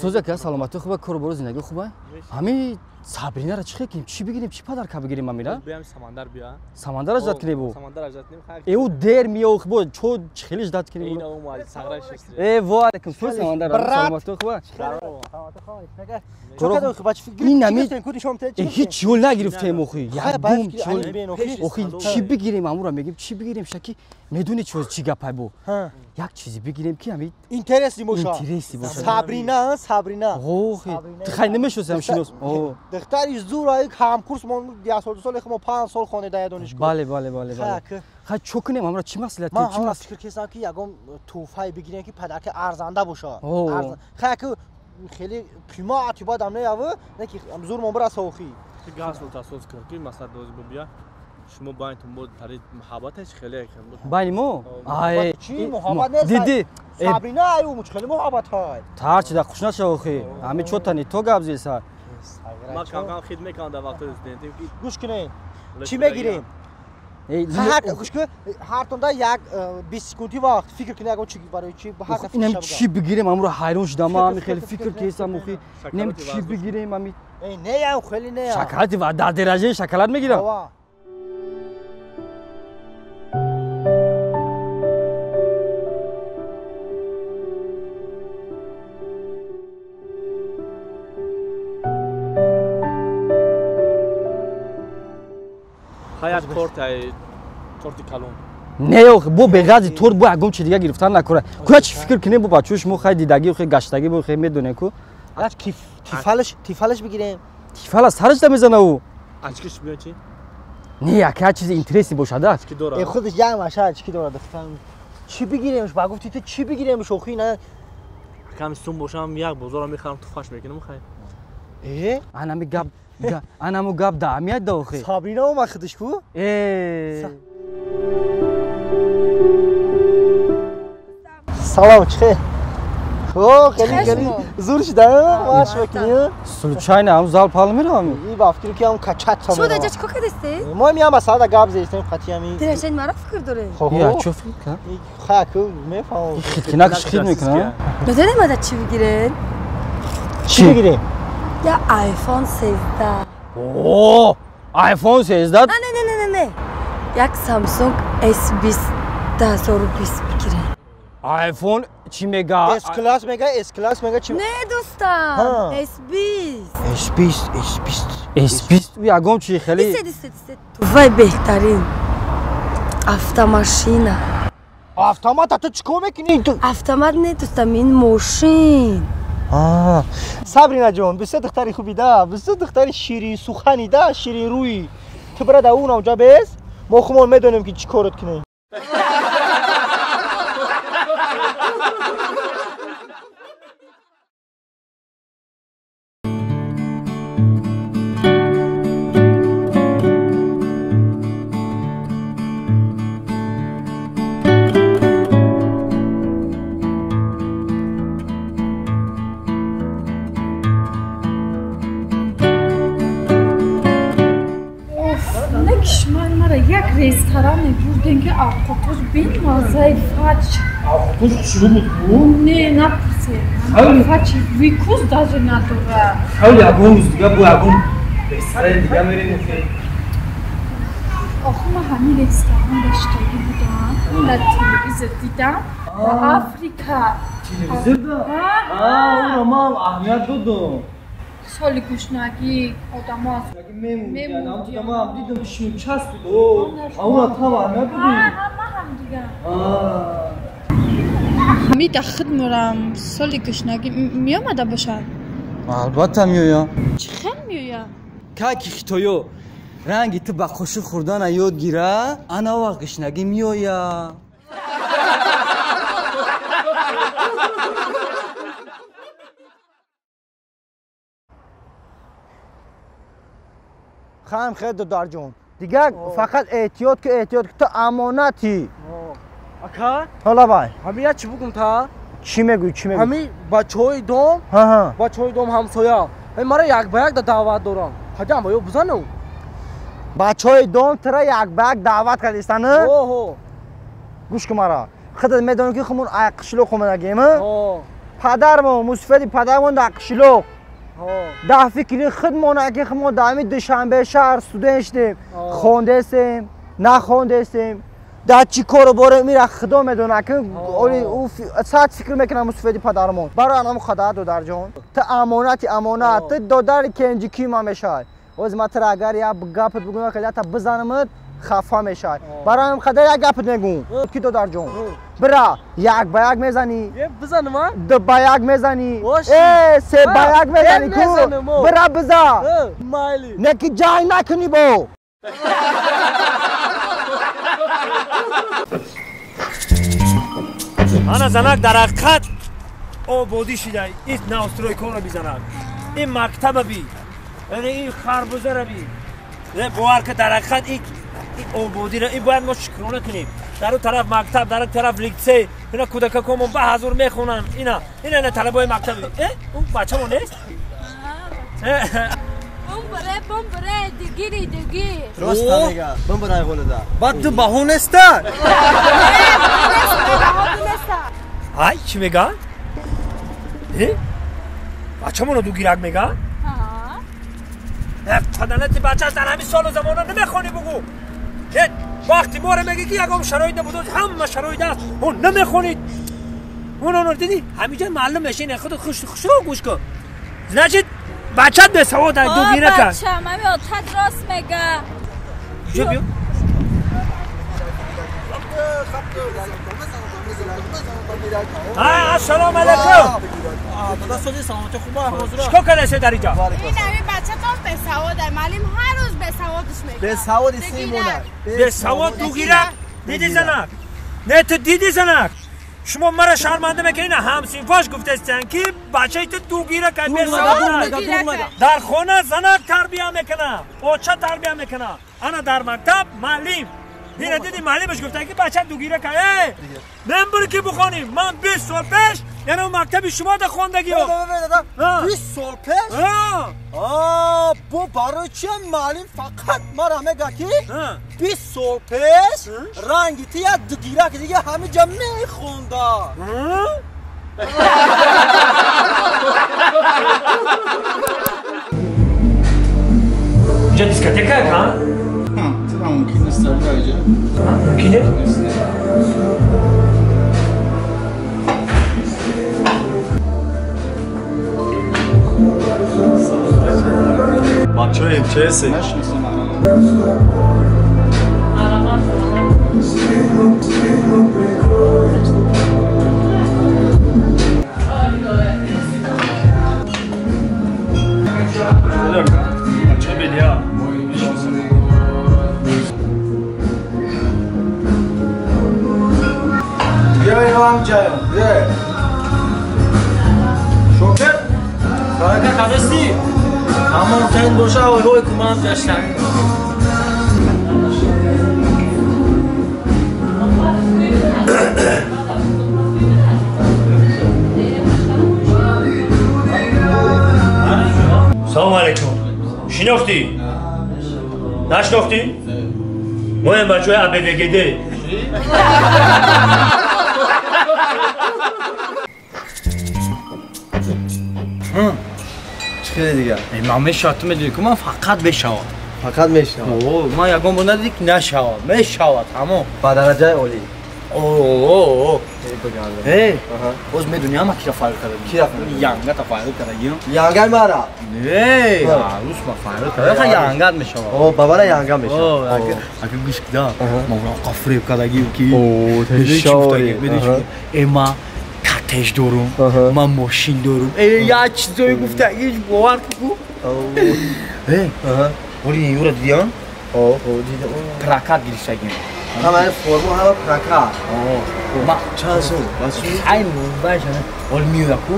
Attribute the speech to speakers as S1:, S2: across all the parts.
S1: Сӯза ка саломатӣ хуба, кору бору зиндагӣ хуба? Ҳами Сабринаро чӣ хел кунем? Чӣ бигирем? Чӣ падарка бигирем амира?
S2: Биям Самандар бия.
S1: Самандара ждать кунем бу?
S2: Самандара ждать кунем.
S1: Э ӯ дер меох бо чо хеле ждать кунем.
S2: Ина ӯ сағра шест.
S1: Э во алейкум сӯз Самандар саломатӣ хуба? Ин ҳеҷ ёл нагирифтем охи. Ягон чӣ охи чӣ бигирем амура мегим чӣ бигирем шаки медони чӣ гапай бу? Як чизе бигирем ки ами
S3: интересный боша.
S1: Интересный боша.
S3: Сабрина, Сабрина.
S1: Охи ту хай намешносам шинос.
S3: Духтари зур ай ҳамкурс мо 10 сол мо 5 сол хонда донишгоҳ.
S1: Бале, бале, бале, бале. Хай чо кунем амра чӣ маслиҳат
S3: кунем? Ман ҳама фикр кардам ки ягон тӯҳфае бигирем ки падарка арзанда боша. Хай ки хеле қимат бадам неяв, не ки зур мо бираса охи.
S2: Газ тасос кун ки масалан доз бия. Шумо байнтон бо тари муҳаббаташ хеле кам буд.
S1: Байни мо? Ай,
S3: чӣ муҳаббат нест?
S1: Диди.
S3: Сабрина аю хеле муҳаббат ҳай.
S1: Тарчи да хуш наша охи. Ҳами чота не то гап зеса.
S2: Ман кам-кам хид мекунам дар вақти студентӣ.
S3: Гӯш кунед. Чӣ мегирем? Гӯш кун, ҳартонда як 20 секунди вақт фикр кунед ягон чӣ барои чӣ ҳар фикр
S1: Инам чӣ бигирем амро ҳайрон шудам ами хеле фикр кесам охи. Инам чӣ бигирем ами?
S3: Э, не ям хеле не ям.
S1: Шоколад ва дар дараҷаи шоколад мегирам.
S2: Як торт ай торти калон.
S1: Не ох, бо беғази торт бо ягон чи дига гирифтан накора. Куя чи фикр кунем бо бачаҳо шумо хай дидагӣ хай гаштагӣ бо хай медонем ку.
S3: Як тифалаш, тифалаш бигирем.
S1: Тифала сараш да мезана ӯ.
S2: Ачкиш биё чи?
S1: Не, як як чизи интереси бошад а.
S2: Чики дора.
S3: Э худаш як маша чики дора духтан. Чӣ бигиремш? Ба гуфти ту чӣ бигиремш охи на?
S2: Кам сум бошам як бозорам мехарам туфаш мекунам хай.
S3: Э?
S1: Анами гап анаму гап да аҳамият да охи.
S3: Сабрина омад худаш ку?
S1: Э.
S3: Салом, чӣ хел? Хо, хеле хеле зур шуда, маш мекунӣ?
S1: Случайно ҳам зал пал меравам.
S3: И ба фикр ки ҳам качат
S4: Шумо дар ҷа чикор кардастед?
S3: Мо ҳам масъала гап зестем қати ҳами.
S4: Дирашен маро фикр доред?
S1: Я чо фикр кар?
S3: Ха, ку мефаҳмам.
S1: Хиткинак хит мекунам.
S4: Медонед мада чӣ бигиред?
S3: Чӣ бигирем?
S4: Я iPhone 13.
S1: О, iPhone 13?
S4: Не, не, не, не, не. Як Samsung S20 2020 бигиред.
S1: iPhone чӣ мега?
S3: S класс мега, S класс мега чӣ?
S4: Не, дӯстам, S20.
S3: S20, S20.
S1: S20 ягон чӣ хеле.
S4: Дисте, дисте, дисте. Вай беҳтарин. Автомашина.
S3: Автомат, а ту чӣ кор мекунӣ?
S4: Автомат не, дӯстам, ин мошин.
S3: Сабрина ҷон, бисёр духтари хуби да, бисёр духтари ширин сухани да, ширин рӯи. Ту бира дар он ҷа бес, мо хумон медонем ки чӣ корот кунем.
S5: Як ресторане бурдем ки авқотош бемаззаи фач.
S1: Авқотош хушрӯ буд ку?
S5: Не, напурсед. Фач викус даже надора.
S1: Хеле ягон рӯз дига бо ягон ресторани дига мерем охи.
S5: Охи ман ҳамин ресторан гаштагӣ будам. Дар телевизор дидам. Дар Африка.
S1: Телевизор да? Онро ман аҳамият додам.
S5: Соли гушнагӣ одамо аз
S1: мемурдиям. Ман дидам чишмим часпид. Ауна там аҳамият додӣ?
S5: Ман ҳам дидам. Ҳамин дар худ мурам соли гушнагӣ меомада бошад?
S1: Албатта меоям.
S5: Чӣ хел меояд?
S1: Каки хитоё ранги ту ба қошиқ хӯрдана ёд гира, ана вақт гушнагӣ меояд.
S3: Хам хел додарҷон. Дигар фақат эҳтиёт ки эҳтиёт ки ту амонатӣ.
S2: Ака?
S3: Ҳола бай.
S2: Ҳамин як чӣ бугум та?
S3: Чӣ мегӯӣ, чӣ мегӯӣ?
S2: Ҳамин бачаҳои дом, бачаҳои дом ҳамсоя. Ҳамин мара як ба як да даъват дорам. Ҳаҷам ба ё бизанам.
S3: Бачаҳои дом тура як ба як даъват кардистан?
S2: Ҳо.
S3: Гӯш кун мара. Худат медонӣ ки хумон ай қишлоқ омадагем? Падармон, мусафеди падармон дар қишлоқ. Дар фикри худмон, ки мо дар ҳамин Душанбе шаҳр студент шудем, хондестем, нахондестем. Дар чӣ кору боре мира худо медонад, ки сад фикр мекунам мусафеди падармон. Барои анам хада додарҷон. Ту амонати амонат, ту додари кенҷикии ман мешавӣ. Оз ман туро агар як гапат бигӯям, ки ята бизанамат, хафа мешавӣ. Барои ҳам қадар як гапат мегӯм. Ки додарҷон, бира як ба як мезанӣ, ду ба як мезанӣ, се ба як мезанӣ, ку бира биза. Не ки ҷанг накунӣ бо.
S6: Ана занак дар ҳақиқат ободӣ шида. Ин навстройконро бизанад, ин мактаба би, яъне ин харбузара би. Бовар ки дар ҳақиқат ин ободиро ин бояд мо шукрона кунем. Дар он тараф мактаб, дар он тараф литсей, ина кӯдакакомон ба ҳазур мехонанд. Ина ина ина талабои мактаб. Ӯ бачамо нест?
S5: Бумбре, бумбре, дугири, дуги.
S3: Рост мега. Бумбре ғолида. Баъд ту баҳо неста?
S6: Ай, чӣ мега? Бачамоно дугирак мега? Паданати бача дар ҳамин солу замона намехонӣ бугӯ. Вақти моро мегӣ ки ягон шароит набуд, ҳама шароит аст. Он намехонид. Он онро дидӣ? Ҳаминҷа маълум мешин, худат хушрӯ гӯш кун. Значит, бачат бесавод ай дугира кард.
S5: Бачам, ҳамин отат рост мега.
S6: Ҷо биё. Ассалому алайкум. Чикор кардааст дар инҷо?
S5: Ин ҳамин бачатон бесавод ай. Маълим ҳар рӯз бесаводш мекунад.
S3: Бесавод симона.
S6: Бесавод дугира. Дидӣ занак? Не ту дидӣ занак? Шумо маро шарманда мекунед. Ҳамсинфош гуфтастанд ки бачаи ту дугира кард, бесавод. Дар хона занак тарбия мекунад, оча тарбия мекунад. Ана дар мактаб маълим. Ина дидӣ маълимаш гуфтанд ки бача дугира кард. Э, мен бури ки бихонӣ. Ман 20 сол пеш, яъне он мактаби шумо да хондагиё.
S3: 20 сол пеш? Бо барои чи маълим фақат мара мега ки 20 сол пеш ранги ту як дугира ки дига ҳамиҷа мехонда.
S6: Инҷа дискотека ка?
S7: Мумкин нест инҷа.
S6: Мумкин нест?
S7: Бачаҳои МЧС.
S6: Бача бедия.
S3: Биё ҳамҷаям, биё. Шокер, барака қадасти? Ҳамон тен боша, ойҳои кумам ҷаштан.
S6: Салому алайкум. Шинохтӣ? Нашинохтӣ? Моем бачаҳои АБВГД.
S3: Чӣ хеле дигар?
S1: Ман мешавад, ту медонӣ ки ман фақат мешавад.
S3: Фақат мешавад.
S1: Ман ягон бор надидӣ ки нашавад. Мешавад, тамом.
S3: Ба дараҷаи олӣ.
S1: О, боз медонӣ ҳама кира файр кардагӣ?
S3: Кира файр?
S1: Янгата файр кардагӣ.
S3: Янгай мара?
S1: Не, рус ма файр карда, янгат мешавад.
S3: О, бабара янга мешавад.
S1: Ака гӯш кида, ман урақа фиреб кардагӣ ки.
S3: О, тешори.
S1: Э, ма катеж дорум, ман мошин дорум. Э, як чизое гуфтагиш бовар ку. Э, оли юра дидиам?
S3: О, дидам.
S1: Прокат гирифтагим.
S3: Ҳама форма, ҳама прокат.
S1: Ма
S3: чанд сум?
S1: Ай, баша, оли миёя ку.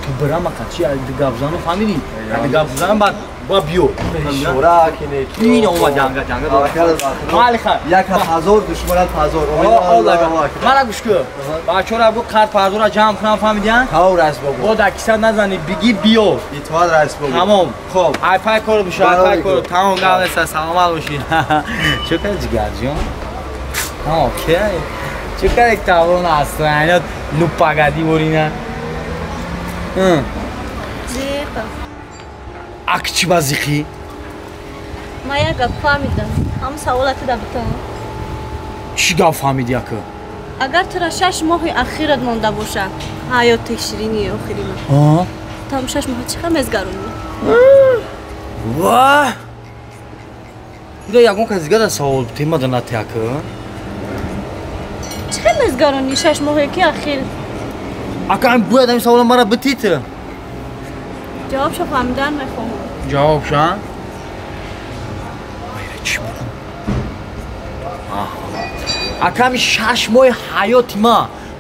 S1: Ту бира ма качи гап зану фаҳмидӣ? Гап занам баъд ба биё.
S3: Шура кине.
S1: Ин омад янга, янга. Майли хай.
S3: Як ҳазор душманат ҳазор.
S1: Мана гӯш кун. Бачаҳоро гу қард пардора ҷамъ кунам фаҳмидиан?
S3: Тав раис бобо.
S1: Бо дар киса назанӣ, бигӣ биё.
S3: Итоат раис бобо.
S1: Тамом.
S3: Хоб.
S1: Ай пай кор биша, ай пай кор. Тамом гап нест, саломат бошӣ. Чӣ кардӣ ҷигарҷон? Окей. Чӣ кардӣ тавон аст? Айна луппагадӣ ворина.
S8: Зиқам.
S1: Ак чӣ ба зиқӣ?
S8: Ман як гап фаҳмидам. Ҳамун савола ту да битам.
S1: Чӣ гап фаҳмидӣ ака?
S8: Агар тура 6 моҳи ахират монда боша, ҳаёти ширини охири ман. Там 6 моҳ чӣ хел мезгаронӣ?
S1: Ваҳ! Ида ягон кас дига да савол тема да нати ака?
S8: Чӣ хел мезгаронӣ 6 моҳе ки ахир?
S1: Ака, ам бояд ҳамин савола мара битӣ ту?
S8: Ҷавобшо фаҳмидан мехоҳам.
S1: Ҷавобша? Айра чӣ бикун? Аками 6 моҳи ҳаёти ма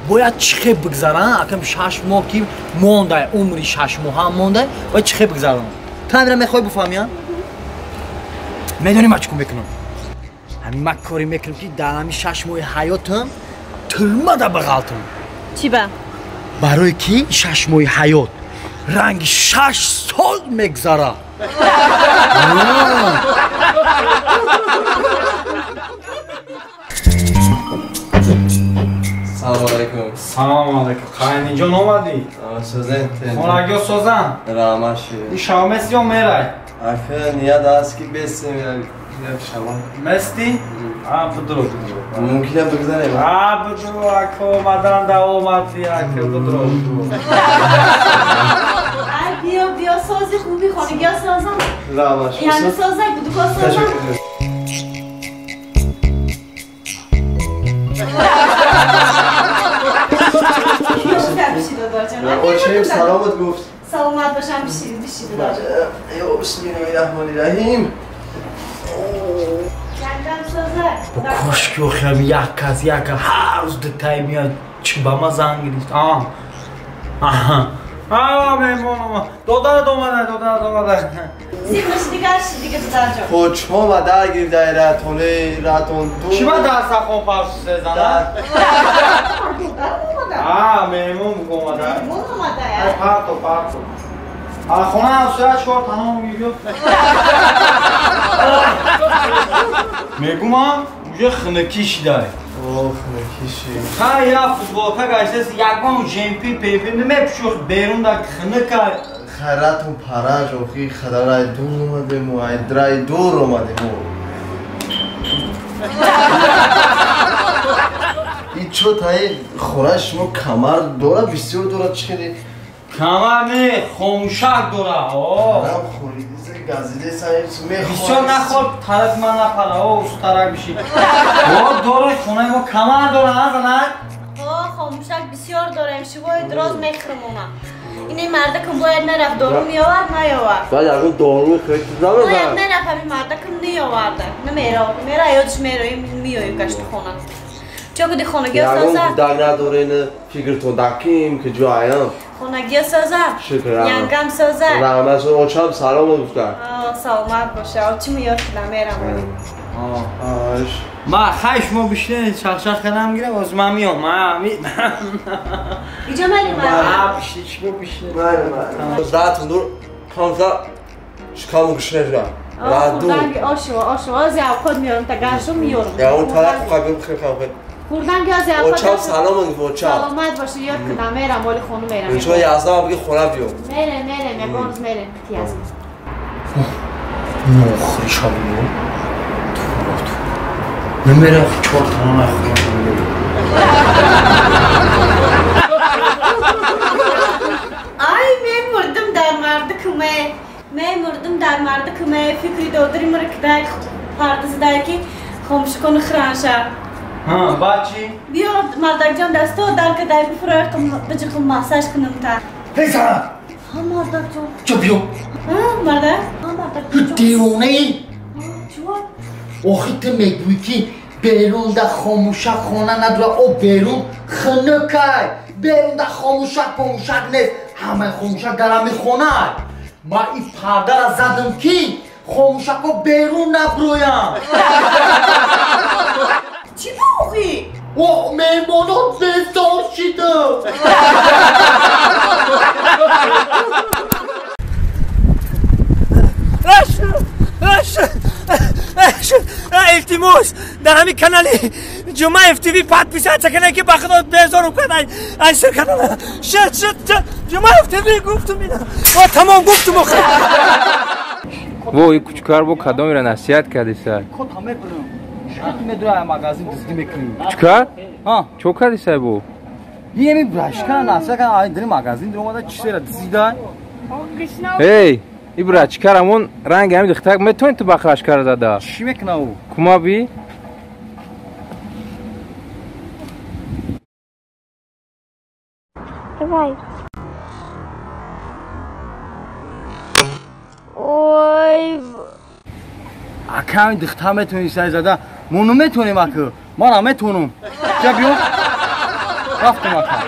S1: бояд чӣ хел бигзарам? Аками 6 моҳ ки мондай, умри 6 моҳам мондай, бояд чӣ хел бигзарам? Ту ҳамира мехоҳӣ бифаҳмӣ, а? Медонӣ ман чӣ кор мекунам? Ҳамин ман коре мекунам ки дар ҳамин 6 моҳи ҳаётам тӯлмада бағалтам.
S8: Чӣ ба?
S1: Барое ки 6 моҳи ҳаёт ранги 6 сол мегзара.
S9: Салом алейкум.
S10: Салом алейкум. Қайнинҷон омадӣ?
S9: Созен.
S10: Хонагиё созан?
S9: Раҳмат шуд.
S10: Ишав мести ё мерай?
S9: Ака ният аст ки бестем як шава.
S10: Мести? А будро будро.
S9: Мумкин аст бигзарем?
S10: А будро ака омадан да омадӣ ака будро будро.
S8: Ай биё биё сози хуби хонагиё созан.
S9: Раҳмат шуд.
S8: Яъне созак будуко созан.
S9: Очим саломат гуфт.
S8: Саломат бошам бишид бишид додарҷон.
S9: Ё бисмиллоҳир-раҳмонир-раҳим.
S1: Кошки охирам як кас як ҳар рӯз дутаи меяд чӣ ба ма занг гирифт. Аҳа.
S10: А меҳмон омад. Додарат омада, додарат омада.
S8: Зиқш дигар шид дига додарҷон.
S9: Ҳочмо ва дар гирифта ратоне ратон ду.
S10: Чӣ ба дарсахон парсу сезана? А меҳмон омада.
S8: Меҳмон омада.
S10: Парто парто. А хона ҳамсоя чор таном мегӯ. Мегумам уже хунукӣ шидай.
S9: О, хунукӣ шид.
S10: Ха я футболка гаштаст ягон ЖМП ПП намепӯшох берун да хунукай.
S9: Хайратун параж охи хадарай дур омадему, айдрай дур омадему. И чо таи хона шумо камар дора, бисёр дора чӣ хеле?
S10: Камар не, хомӯшак дора.
S9: О, хӯридизе газиде саиб мехӯрад.
S10: Бисёр нахӯр, тараф ман напара, о, устарак биши. О, дора хонаи мо камар дора, а занак?
S8: О, хомӯшак бисёр дорем, шивои дроз мехӯрмона. Ин мардакам бояд нарафт, дору меовард, наёвард.
S9: Баъд ягон дору хӯрд намезанад.
S8: Бояд нарафт, ҳамин мардакам наёварда. Намеро, мера ёдш мероем, меоем гашти хона. Чо куди хонагиё соза?
S9: Ягон дар надорен фикртон даким ки ҷоаям.
S8: Хонагиё соза? Янгам соза?
S9: Раҳмат шуд, очам салом гуфта.
S8: Саломат боша, очиму ёд кунам, мерам.
S10: Ма хай шумо бишинед, чахчах кардам гирам, оз ман меом.
S8: Иҷо мери ман?
S10: А бишинед, шумо бишинед.
S9: Майли, майли. Ратун дур, камта шикаму гушнеша. Раду.
S8: Хурданги ошува, ошува, оз явқот меорам, та гаршу меорам.
S9: Ягон тараф қабил хел.
S8: Хурданги оз явқот.
S9: Очам салом гуфт, очам.
S8: Саломат боши, ёд кунам, мерам, оли хону мерам.
S9: Чо язда биги хона биё.
S8: Мерем, мерем, ягон рӯз мерем, язм.
S1: Нохри шабу. Намера чор тана нахӯрам.
S8: Ай, мемурдим дар мардикуме. Мемурдим дар мардикуме. Фикри додари мара кидай парда задай ки хомӯшикони хӯранша.
S10: Ҳа, баъд чӣ?
S8: Биё мардакҷон дасто дар кидай бифурой биҷиқум массаж кунам та.
S1: Эй занак!
S8: Ҳа, мардакҷон.
S1: Чо биё.
S8: Ҳа, мардак? Ҳа, мардакҷон.
S1: Ту девонаӣ?
S8: Чо?
S1: Охи ту мегӯӣ ки берун да хомӯшак хона надора, о берун хунукай, берун да хомӯшак помӯшак нест, ҳамаи хомӯшак дар ҳамин хонай. Ман ин пардара задам ки хомӯшакҳо берун наброянд.
S8: Чӣ боғӣ?
S1: О, меҳмонот безор шидам.
S6: Илтимос, дар ҳамин канали Ҷумаев ТВ подписаться кунед, ки ба худо безорум кард. Ай сир кардан. Шит шит Ҷумаев ТВ гуфтум ина. Ва тамом гуфтум охир.
S11: Во и кучкар бо кадомира насиҳат кардиса?
S1: Кота мебурам. Шат медура магазин дуздӣ мекунӣ.
S11: Кучкар? Ҳа. Чо кардиса бо?
S1: Еми брашка насиҳат кард, ай дри магазин дир омада чизера дизида.
S11: Эй, и брачкар амон ранги ҳами духтак метавонӣ ту бақрашкар зада?
S1: Чӣ мекуна ӯ?
S11: Кума би?
S12: Давай. Ой.
S1: Ака ин духта метавонӣ сай зада? Мо наметавонем ака. Ман наметавонам. Ча биё? Рафтам ака.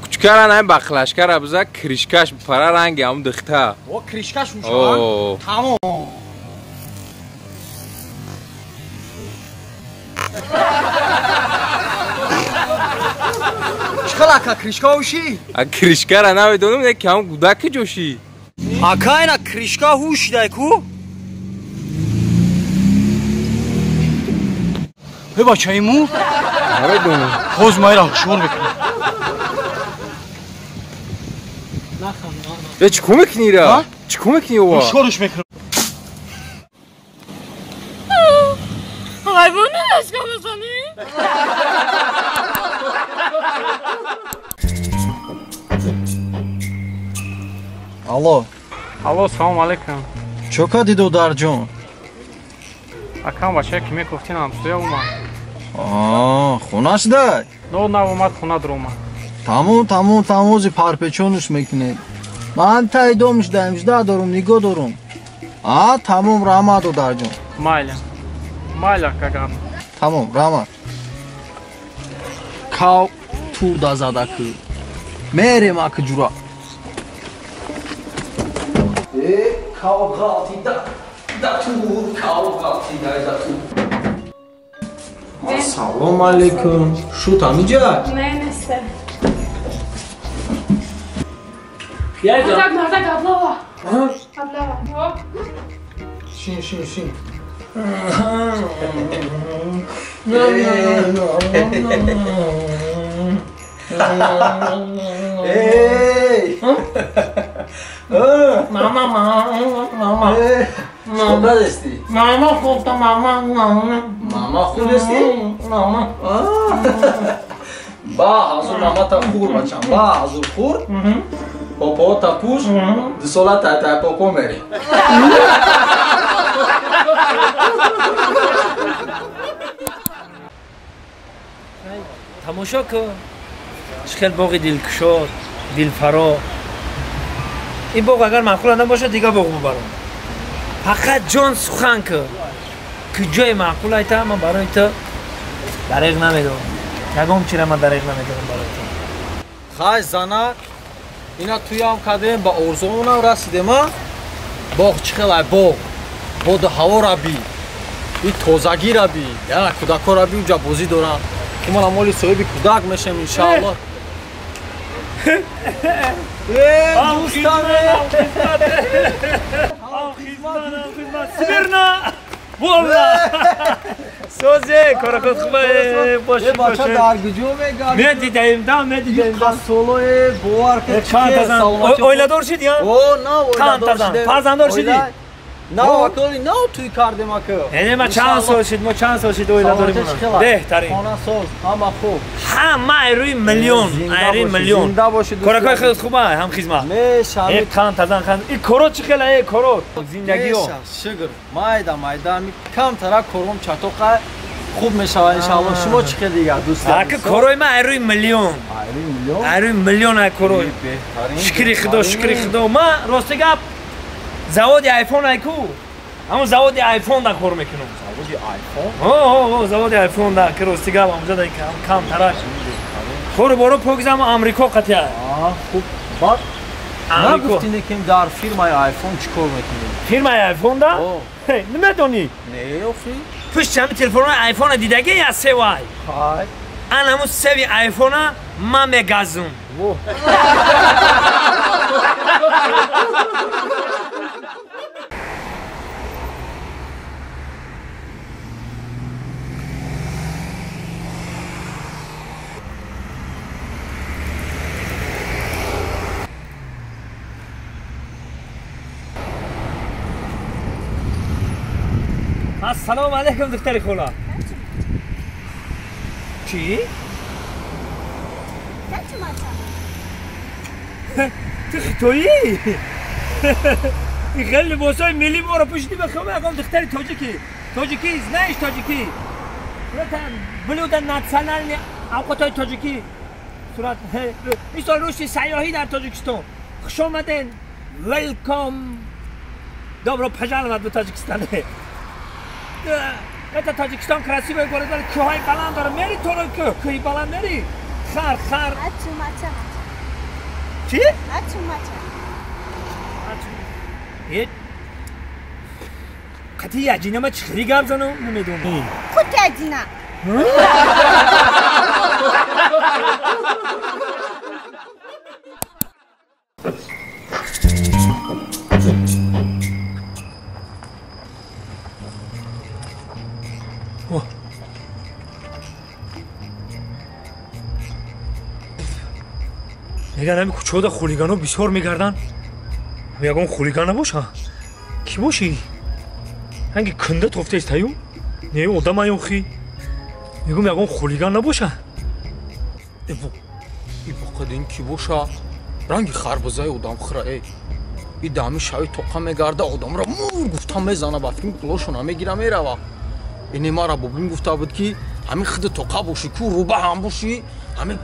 S11: Кучкара най бақлашкара биза кришкаш пара ранги ҳам духта.
S1: О кришкаш мешавад? Тамом. Чӣ ака кришка ҳушӣ?
S11: А кришкара намедонам, не ки ҳам гудаки ҷошӣ.
S1: Ака ина кришка ҳушидай ку? Э бачаи му?
S11: Намедонам.
S1: Ҳоз майра ҳушёр мекунам.
S11: Э чӣ кор мекунӣ ира? Чӣ кор мекунӣ ова?
S1: Ҳушёрш мекунам.
S5: Ҳайвони лашка мезанӣ?
S9: Алло.
S13: Алло, салом алейкум.
S9: Чо кардӣ додарҷон?
S13: Акам бачае ки мегуфтин ҳамсоя омад.
S9: Аа, хона шудай?
S13: Но нав омад, хона дуромад.
S9: Тамом, тамом, тамом, ози парпечонуш мекунем. Ман таи дом шудаем, жда дорум, нигоҳ дорум. А, тамом, раҳмат додарҷон.
S13: Майля. Майля, кагам.
S9: Тамом, раҳмат. Кав тур да зада ку. Мерем аки ҷура. Кав ғалтида да тур, кав ғалтида да тур. Ассалому алейкум. Шут амиҷа?
S5: Не, нест. Мардак, мардак, аблава. Аблава.
S9: Шин, шин, шин. Эй!
S6: Мама, мама, мама.
S9: Чӣ кардасти?
S6: Мама хӯрда, мама, мама.
S9: Мама хӯрдасти?
S6: Мама.
S9: Ба ҳазур мамата хӯр, бачам. Ба ҳазур хӯр. Попота пӯш, ду сола тай-тай попо мерӣ.
S6: Тамошо кун. Чӣ хел боғи дилкушод, дилфаро. Ин боғ агар маъқул набошад, дигар боғ бубарам. Фақат ҷон сухан кун. Ки ҷои маъқул айта, ман барои ту дареғ намедорам. Ягон чира ман дареғ намедорам барои ту.
S9: Хай занак, ина туям кардем, ба орзуонам расидем, а? Боғ чӣ хел ай боғ? Боду ҳавора би, и тозагира би, яна кӯдакора би, уҷа бозӣ доранд. Ки манам моли соҳиби кӯдак мешем иншааллоҳ. Э, дӯстаме!
S6: Смирно! Волла! Созе, коракот хубае, боши, боши.
S9: Бача дар куҷо мегардӣ?
S6: Медидаем, да, медидаем.
S9: Солое, бовар кун,
S6: чӣ оиладор шидӣ, а?
S9: О, на, оиладор шидем.
S6: Фарзанддор шидӣ?
S9: На, аколи, на, туй кардем ака.
S6: Яъне ма чанд сол шид, мо чанд сол шид оиладорим? Беҳтарин.
S9: Хона соз, ҳама хуб.
S6: Ҳама айрӯи миллион, айрӯи миллион.
S9: Зинда бошӣ, дӯст.
S6: Коракои хеле хуб ай, ҳам хизмат.
S9: Мешавӣ.
S6: Э, қанд тазан, қанд. И корот чӣ хел ай, корот? Зиндагиё.
S9: Шукр. Майда, майда, ми камтара кором чатоқа хуб мешавад иншааллоҳ. Шумо чӣ хел дигар, дӯст?
S6: Ака корои ма айрӯи миллион.
S9: Айрӯи миллион?
S6: Айрӯи миллион ай корой. Шукри Худо, шукри Худо. Ма рости гап заводи айфон ай ку? Ҳамон заводи айфон да кор мекунам.
S9: Заводи айфон?
S6: О, заводи айфон да, ки рости гап ҳамҷа да камтараш. Кору боро покизам Амрико қатия.
S9: Хуб, баъд нагуфтине ки дар фирмаи айфон чӣ кор мекунӣ?
S6: Фирмаи айфон да? Намедонӣ?
S9: Не, охи.
S6: Пушти ҳами телефонҳои айфона дидагӣ я севай?
S9: Хай.
S6: Ан ҳамун севи айфона ман мегазум. Ассалому алайкум духтари хола. Чӣ? Ту хитоӣ? Ин хеле либосҳои миллӣ моро пӯшидӣ, бихоҳам ягон духтари тоҷикӣ. Тоҷикӣ, знаешь тоҷикӣ? Блюда национальный авқотҳои тоҷикӣ. Сурат ин сол рушди сайёҳӣ дар Тоҷикистон. Хуш омаден. Welcome. Добро пожаловать в Таджикистан. Это Таджикистан красивый город, вале кӯҳҳои баланд дорад. Мери торо кӯҳ, кӯҳи баланд мери. Хар, хар.
S8: Ачу мача.
S6: Чӣ?
S8: Ачу мача.
S6: Ачу. Е. Қати яҷина ма чӣ хеле гап занам, намедонам.
S8: Қути яҷина.
S6: Мегӯянд ҳами кӯчаҳода хулиганҳо бисёр мегарданд. Ягон хулиган набоша? Кӣ бошӣ? Ранги кунда тофтаест аю? Не одам аюхи. Мегӯм ягон хулиган набоша?
S9: Ибо қадин кӣ боша? Ранги харбузаи одамхӯра э. И дами шави тоқа мегарда, одамро мур гуфта мезана, ба фикр пулошона мегира мерава. Ине мара бобим гуфта буд ки ҳамин худи тоқа бошӣ, ку руба ҳам бошӣ, ҳамин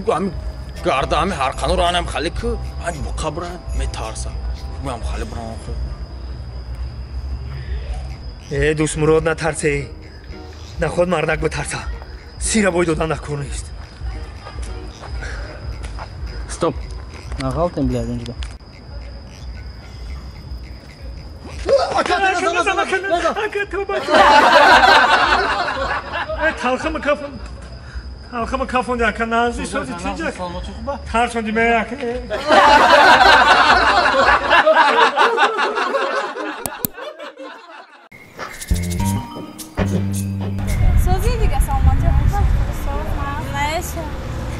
S9: ҳамин гарда ҳамин ҳарқануро анам хали ку ҳамин боқа бира метарса. Гӯям хали бирам охир.
S6: Э Дӯстмурод, натарсе. Наход мардак битарса. Сира бой додан дар кор нест.
S1: Стоп. Нағалтем, блядь, инҷо.
S6: Талхама кафонди ака назди сози тинҷак. Тарсонди ме ака.
S5: Сози дига саломатӣ хуб? Наша.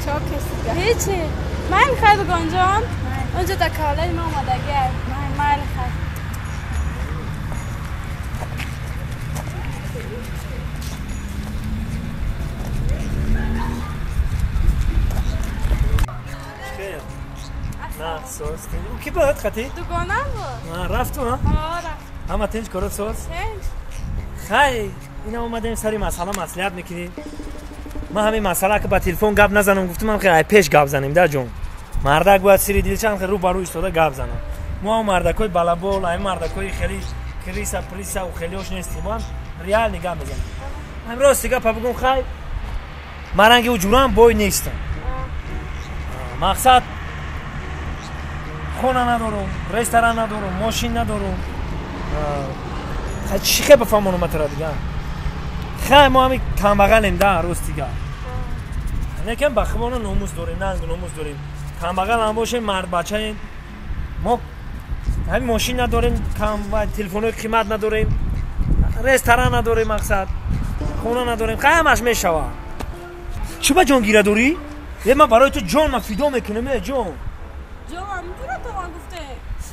S5: Чо кесига? Ҳечи. Ман хай дугонҷон. Онҷо да кавлаи ма омадагӣ. Майли хай.
S6: Соз. Ки буд қати?
S5: Дугонам буд.
S6: Рафту, ҳа?
S5: Ҳа, рафт.
S6: Ҳама тинҷ корот соз?
S5: Тинҷ.
S6: Хай, ина омадем сари масъала маслиҳат мекунем. Ман ҳамин масъала ки ба телефон гап назанам гуфтам, хай пеш гап занем да ҷон. Мардак бояд сири дилчам хеле рӯ ба рӯ истода гап занам. Мо ҳам мардакои балабол, ҳамин мардакои хеле криса, приса ва хелеош нестем. Мо ҳам реални гап мезанем. Ҳамин рости гапа бигӯм, хай ман ранги ӯ бой нестам. Мақсад хона надорум, ресторан надорум, мошин надорум. Хай чӣ хе бифаҳмонам матара дига? Хай мо ҳамин камбағалем да, рост дига. Лекин ба хубона номус дорем, нанг номус дорем. Камбағал ҳам бошем, мардбачаем. Мо ҳамин мошин надорем, телефонҳои қимат надорем, ресторан надорем, мақсад хона надорем. Хай ҳамаш мешавад. Чӣ ба ҷон гира дорӣ? Е ман барои ту ҷон ман фидо мекунам, е ҷон.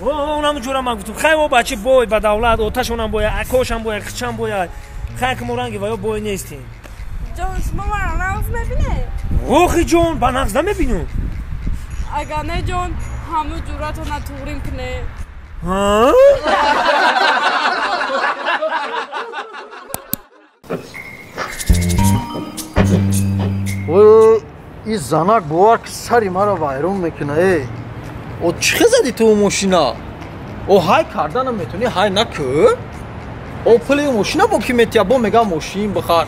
S6: Онам ҷура ман гуфтам. Хай о бачи бой ба давлат, оташонам бояд, акошам бояд, хичам бояд. Хай ки мо ранги ва ё бой нестем.
S5: Ҷон, шумо маро нағз мебинед?
S6: Охи ҷон, ба нағз намебинам.
S5: Агар не ҷон, ҳаму ҷуратона туғрим кунед.
S6: Ҳа?
S9: Ой, ин занак бовар ки сари маро вайрон мекуна, э. О чӣ хел задӣ ту мошина? О ҳай карда наметонӣ, ҳай накӯ. О пули мошина бо ки метия, бо мегам мошин бихар.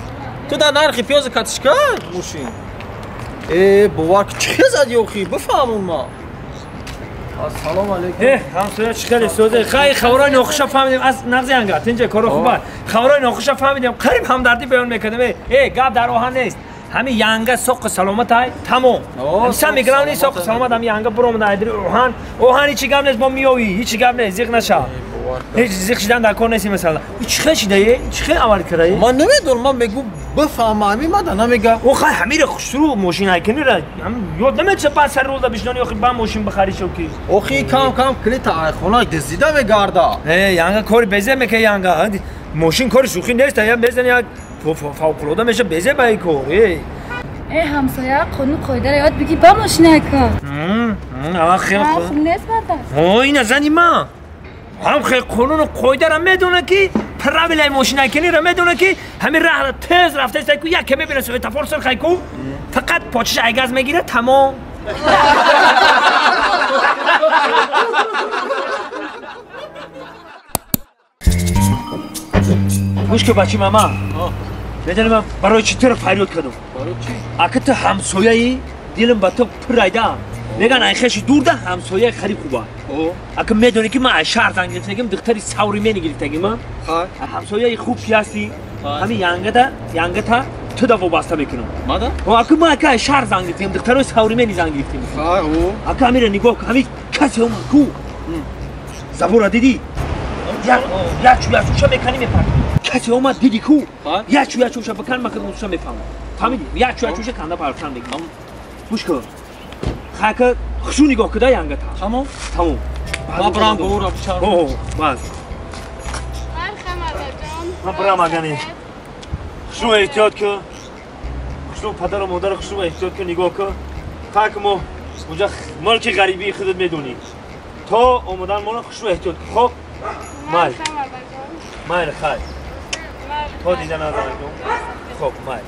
S9: Ту дар нархи пиёзи катишка мошин. Э, бовар ки чӣ хел задӣ охи, бифаҳмон ма. Ассалому алайкум.
S6: Э, ҳамсоя чӣ хеле созе. Хай хабарои нохуша фаҳмидем. Аз нағзи анга, тинҷа коро хуба. Хабарои нохуша фаҳмидем. Қариб ҳамдардӣ баён мекардем. Э, гап дар оҳан нест. Ҳамин янга соқи саломат ай, тамом. Ҳамиса меграм нест соқи саломат, ҳамин янга буромада айдри оҳан. Оҳан ҳеҷ гап нест, бо миёвӣ, ҳеҷ гап нест, зиқ наша. Ҳеҷ зиқ шидан дар кор нест масалан. Чӣ хел шидае? Чӣ хел аввал кардае?
S9: Ман намедонам, ман мегӯм бифаҳма, ҳамин мада намега.
S6: О хай ҳамира хушрӯ мошин айканира. Ёд намеча баъд сари рӯза бишнони охи ба мошин бихари шо ки.
S9: Охи кам кам клита айхона дизида мегарда.
S6: Э, янга кори безе мека янга. мошин кори шӯхӣ нест, я мезани як фавқулода меша безе ба ин кор. Эй
S5: ҳамсоя, қонун қоидаро ёд бигир ба мошина кор.
S6: Ава хеле
S5: хуб нест мардак.
S6: О, ина зани ман ҳам хеле қонуну қоидаро медонад ки правилаи мошинакиниро медонад ки ҳамин раҳро тез рафтааст ку яке мебинад светофор сирхай ку фақат почиш айгаз мегирад тамом. Гӯш ки бачи мама, медонӣ ман барои чӣ туро фарёд кардам? Ака ту ҳамсояи дилам ба ту пурайда. Меган ай хеши дурда ҳамсояи хариб хуба. Ака медонӣ ки ман аз шаҳр занг гирифтагим, духтари савримени гирифтагим. Ҳамсояи хуб ки ҳастӣ, ҳамин янгата ту да вобаста мекунам. Ака ман ака аз шаҳр занг гирифтагим, духтарои савримени занг гирифтем. Ака ҳамира нигоҳ кун, ҳамин касе омад ку. Забора дидӣ? Ячу-ячуша меканӣ мепартӣ. Касе омад диди ку, ячу-ячуша бикан макадонуша мефаҳмам. Фаҳмидӣ? Ячу-ячуша канда партан мекунам. Гӯш кун. Хака хушу нигоҳ куда янгата.
S9: Тамом?
S6: Тамом.
S9: Ман барам гӯра бичарам.
S6: О, бас. Ман барам агани. Хушу эҳтиёт кун. Хушу падару модар хушу эҳтиёт кун, нигоҳ кун. Хака мо унҷа мулки ғарибии худат медонӣ. То омадан моро хушу эҳтиёт кун. Хоб? Майл. Майл хайр. То дида надорам. Хоб, майл.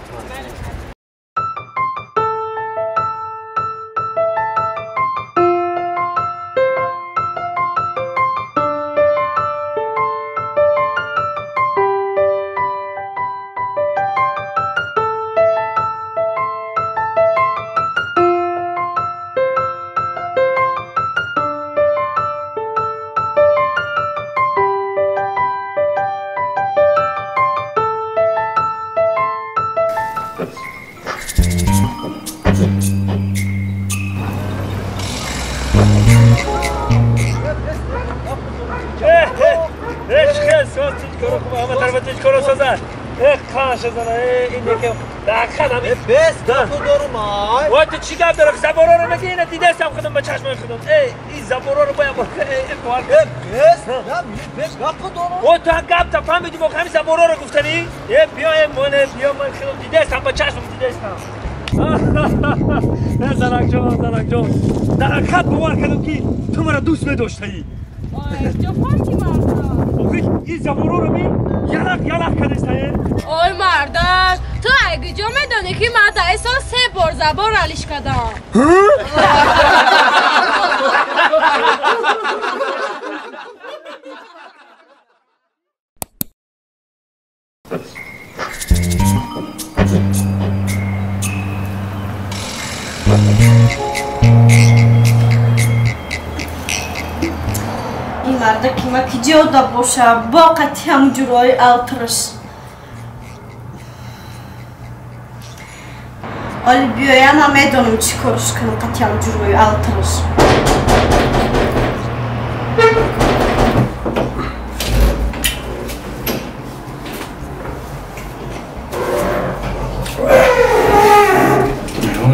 S6: چی گپ داره؟ زبارا رو مگه اینا دیدستم خودم با چشمای خودم. ای این زبارا رو باید باید
S1: بس نه بس گپ دارم.
S6: او تو گپ تا فهمیدی واقعا همین زبارا رو گفتنی؟ ای بیا ای مونه بیا من خودم دیدستم با چشمم دیدستم. زنک جان زنک جان در حقیقت باور کردم که تو مرا دوست می‌داشتی.
S5: آی جو فهمیدی مردا.
S6: آخه این زبارا رو می یلق یلق کردسته.
S5: آی مردک تو اگه جا میدانی که من در سال 3 بار زبان علیش کردم.
S8: این مرد که ما کجا دا باشه با قطعی هم جورای الترش. ولی بیایم هم میدونم چی کارش کنم قطعی هم جوروی الترش.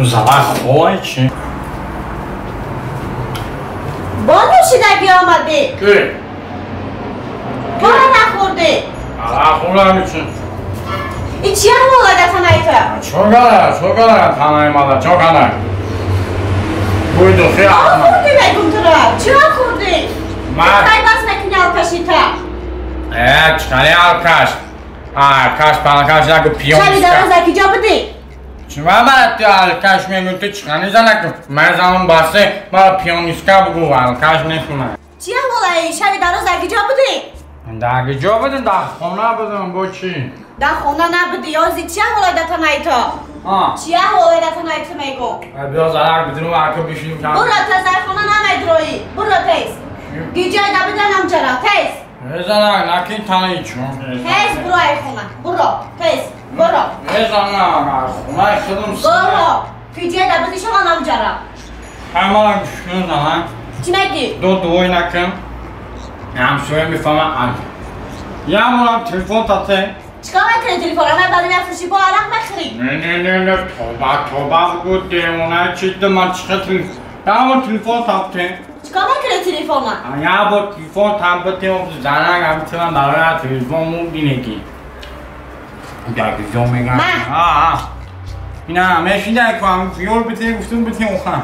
S13: زنک خواه چی؟
S8: با نوشیدگی آمده؟
S13: کی؟
S8: با نخورده؟
S13: نخورده چی؟
S8: این چیه هم تنهایی تو؟
S13: چو تنهایی مادر چو کنه؟ بوی دوخی
S8: آه خوردی بگم تو را چرا خوردی؟
S13: من
S8: خیلی بس نکنی آلکشی تا
S13: اه چکنی آلکش آلکش پالکش نگو پیون
S8: شبی دارم زکی جا بدی؟
S13: چما من تو آلکش میگم تو چکنی زنک من زمان بسته من پیونیسکا بگو آلکش نیستم.
S8: چیه والله شبی دارم زکی جا بدی؟
S13: در جا بدن در خونه بدن با چی؟
S8: در خونه نبودی یازی چیه حالای در تنهایی تو؟ چیه حالای در تنهایی تو میگو؟
S13: بیا زرک بدون ورکو بشینیم کم
S8: برو تیز در خونه نمیدروی برو تیز گیجای نبودن چرا تیز
S13: زنک نکی تنهایی چون
S8: تیز برو ای خونه برو تیز برو
S13: زنک خونه خودم
S8: برو گیجای نبودی شما نمچرا
S13: همه گوش زنک
S8: چی میگی؟
S13: دو دوی نکن همسایه میفهمم یه مونم تلفن تاته
S8: چیکار میکنی تلفن من برای مفروشی با عرق بخری
S13: نه نه نه نه توبه توبه بگو دیوانه چی ده من چیکار تلفن همون تلفن تاته
S8: چیکار میکنی телефон ма.
S13: Я бо телефон там битем занак ам барои телефон мудинеги. Дагизо мегам. А. Ина мешида кам фиол битем гуфтум битем охан.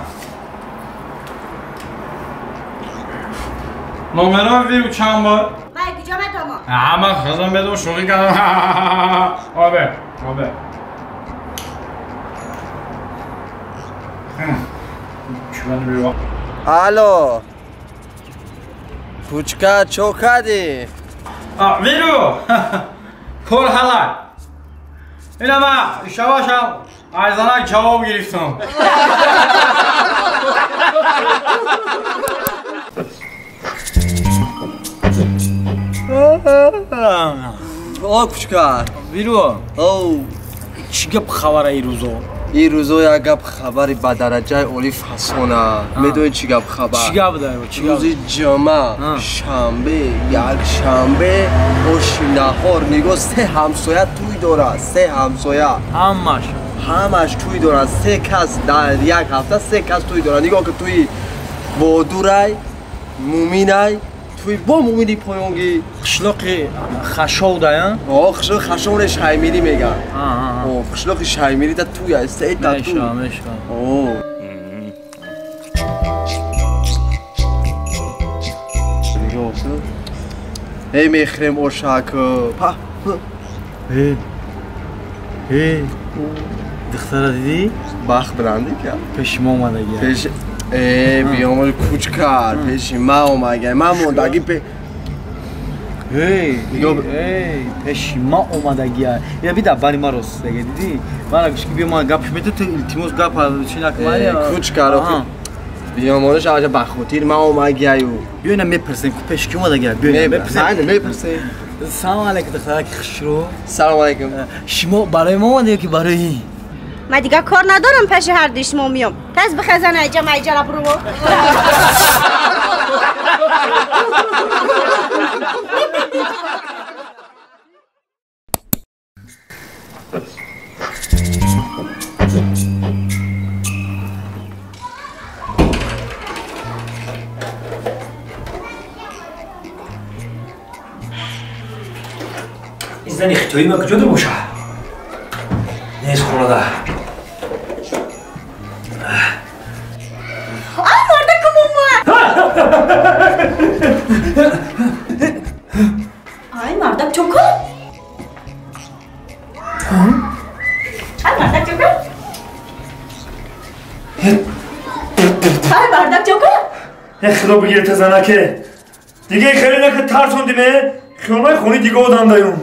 S13: Номера виру чанд бор?
S8: Ман куҷо метавонам?
S13: Ман хазам медум шӯхӣ кардам. Обе, обе.
S12: Алло. Кучка чо кардӣ?
S13: Виру! Кор ҳалак. Ина ман шабашам аз занак ҷавоб гирифтам.
S12: О, кучка.
S1: Виру.
S12: Оу.
S1: Чӣ гап хабара ин рӯзо?
S12: Ин рӯзо як гап хабари ба дараҷаи олӣ фасона. Медонӣ чӣ гап хабар?
S1: Чӣ гап дар?
S12: Рӯзи ҷумъа, шанбе, якшанбе, оши наҳор нигоҳ се ҳамсоя тӯй дорад, се ҳамсоя.
S1: Ҳамаш.
S12: Ҳамаш тӯй дорад, се кас дар як ҳафта се кас тӯй дорад. Нигоҳ ки тӯи Бодурай, Муминай, туй бо мумини поёнгӣ.
S1: Қишлоқи Хашов да,
S12: а? Қишлоқи Хашовре Шаймирӣ мегӯянд. Қишлоқи Шаймирӣ да туй аст, се та туй.
S1: Меша, меша.
S12: Эй мехрем ошак. Па.
S1: Эй. Эй. Духтара дидӣ?
S12: Бахт баландӣ кард.
S1: Пеши мо омадагӣ.
S12: Пеш биёмад кучкар пеши ма омадагӣ. Ман мондагӣ пе
S1: Эй, эй, пеши ма омадагӣ. Я бида бари ма рост дега дидӣ? Мана гӯш ки биё ма гапш мету ту илтимос гап чи накмари.
S12: Кучкар биёмадаш аҷа ба хотир ма омадагию.
S1: Биё ина мепурсем ку пеши ки омадагӣ. Биё ина мепурсем.
S12: Майли мепурсем.
S1: Салом алейкум духтараки хушрӯ.
S12: Салом алейкум.
S1: Шумо барои мо омадед ё ки барои
S8: Ман дигар кор надорам пеши ҳар дуи шумо миём. Тез бихезан айҷа майҷара бурво.
S6: Ин зани хитоӣ ма куҷода боша? Нест хонада.
S8: Ай, мардакум омад! Ай, мардак чо кор? Ай, мардак чо кор? Ай, мардак чо кор?
S6: Худо бигирта занаке. Диге хеле нака тарсондиме, хиёнаи хони дига одам даюм.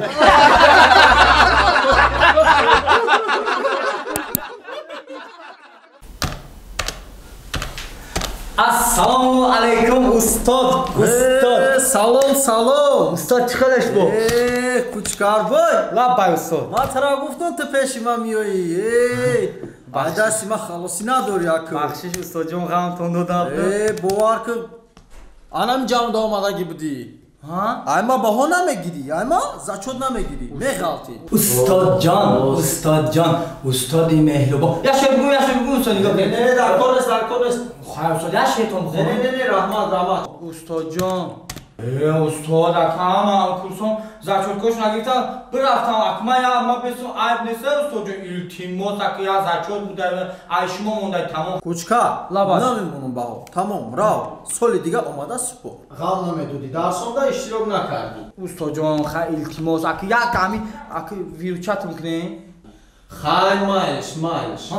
S1: Ассалому алайкум устод, устод.
S9: Салом, салом.
S1: Устод чӣ хелеш бо?
S9: Кучкарбой.
S1: Лаббай устод.
S9: Ман тара гуфтам ту пеши ман миёӣ. Ба дасти ман халосӣ надорӣ аку.
S1: Бахшиш устодҷон ғамтон додам.
S9: Бовар кун. Анам ҷамъда омадагӣ будӣ. Айма баҳо намегирӣ, айма зачёт намегирӣ, меғалтӣ.
S1: Устодҷон, устодҷон, устоди меҳрубон. Як шеър бигӯ, як шеър бигӯ устод нигоҳ кунед.
S9: Не, не, дар кор нест, дар кор нест.
S1: Хайр устод, як шеъртон бихонам.
S9: Не, не, не, раҳмат, раҳмат.
S1: Устодҷон. Устод, акам, курсон зачёткош нагирифтам, бирафтам, акма я, ма бесум айб нест, устодҷон, илтимос, ака я зачёт буда, ай шумо мондай тамом.
S9: Кучка, намемонам баҳо. Тамом, рав. Соли дига омада супор. Ғам намедодӣ, дарсонда иштирок накардӣ.
S1: Устодҷон, хай илтимос, ака як ами, ака виручатм кунем.
S9: Хай майлиш, майлиш.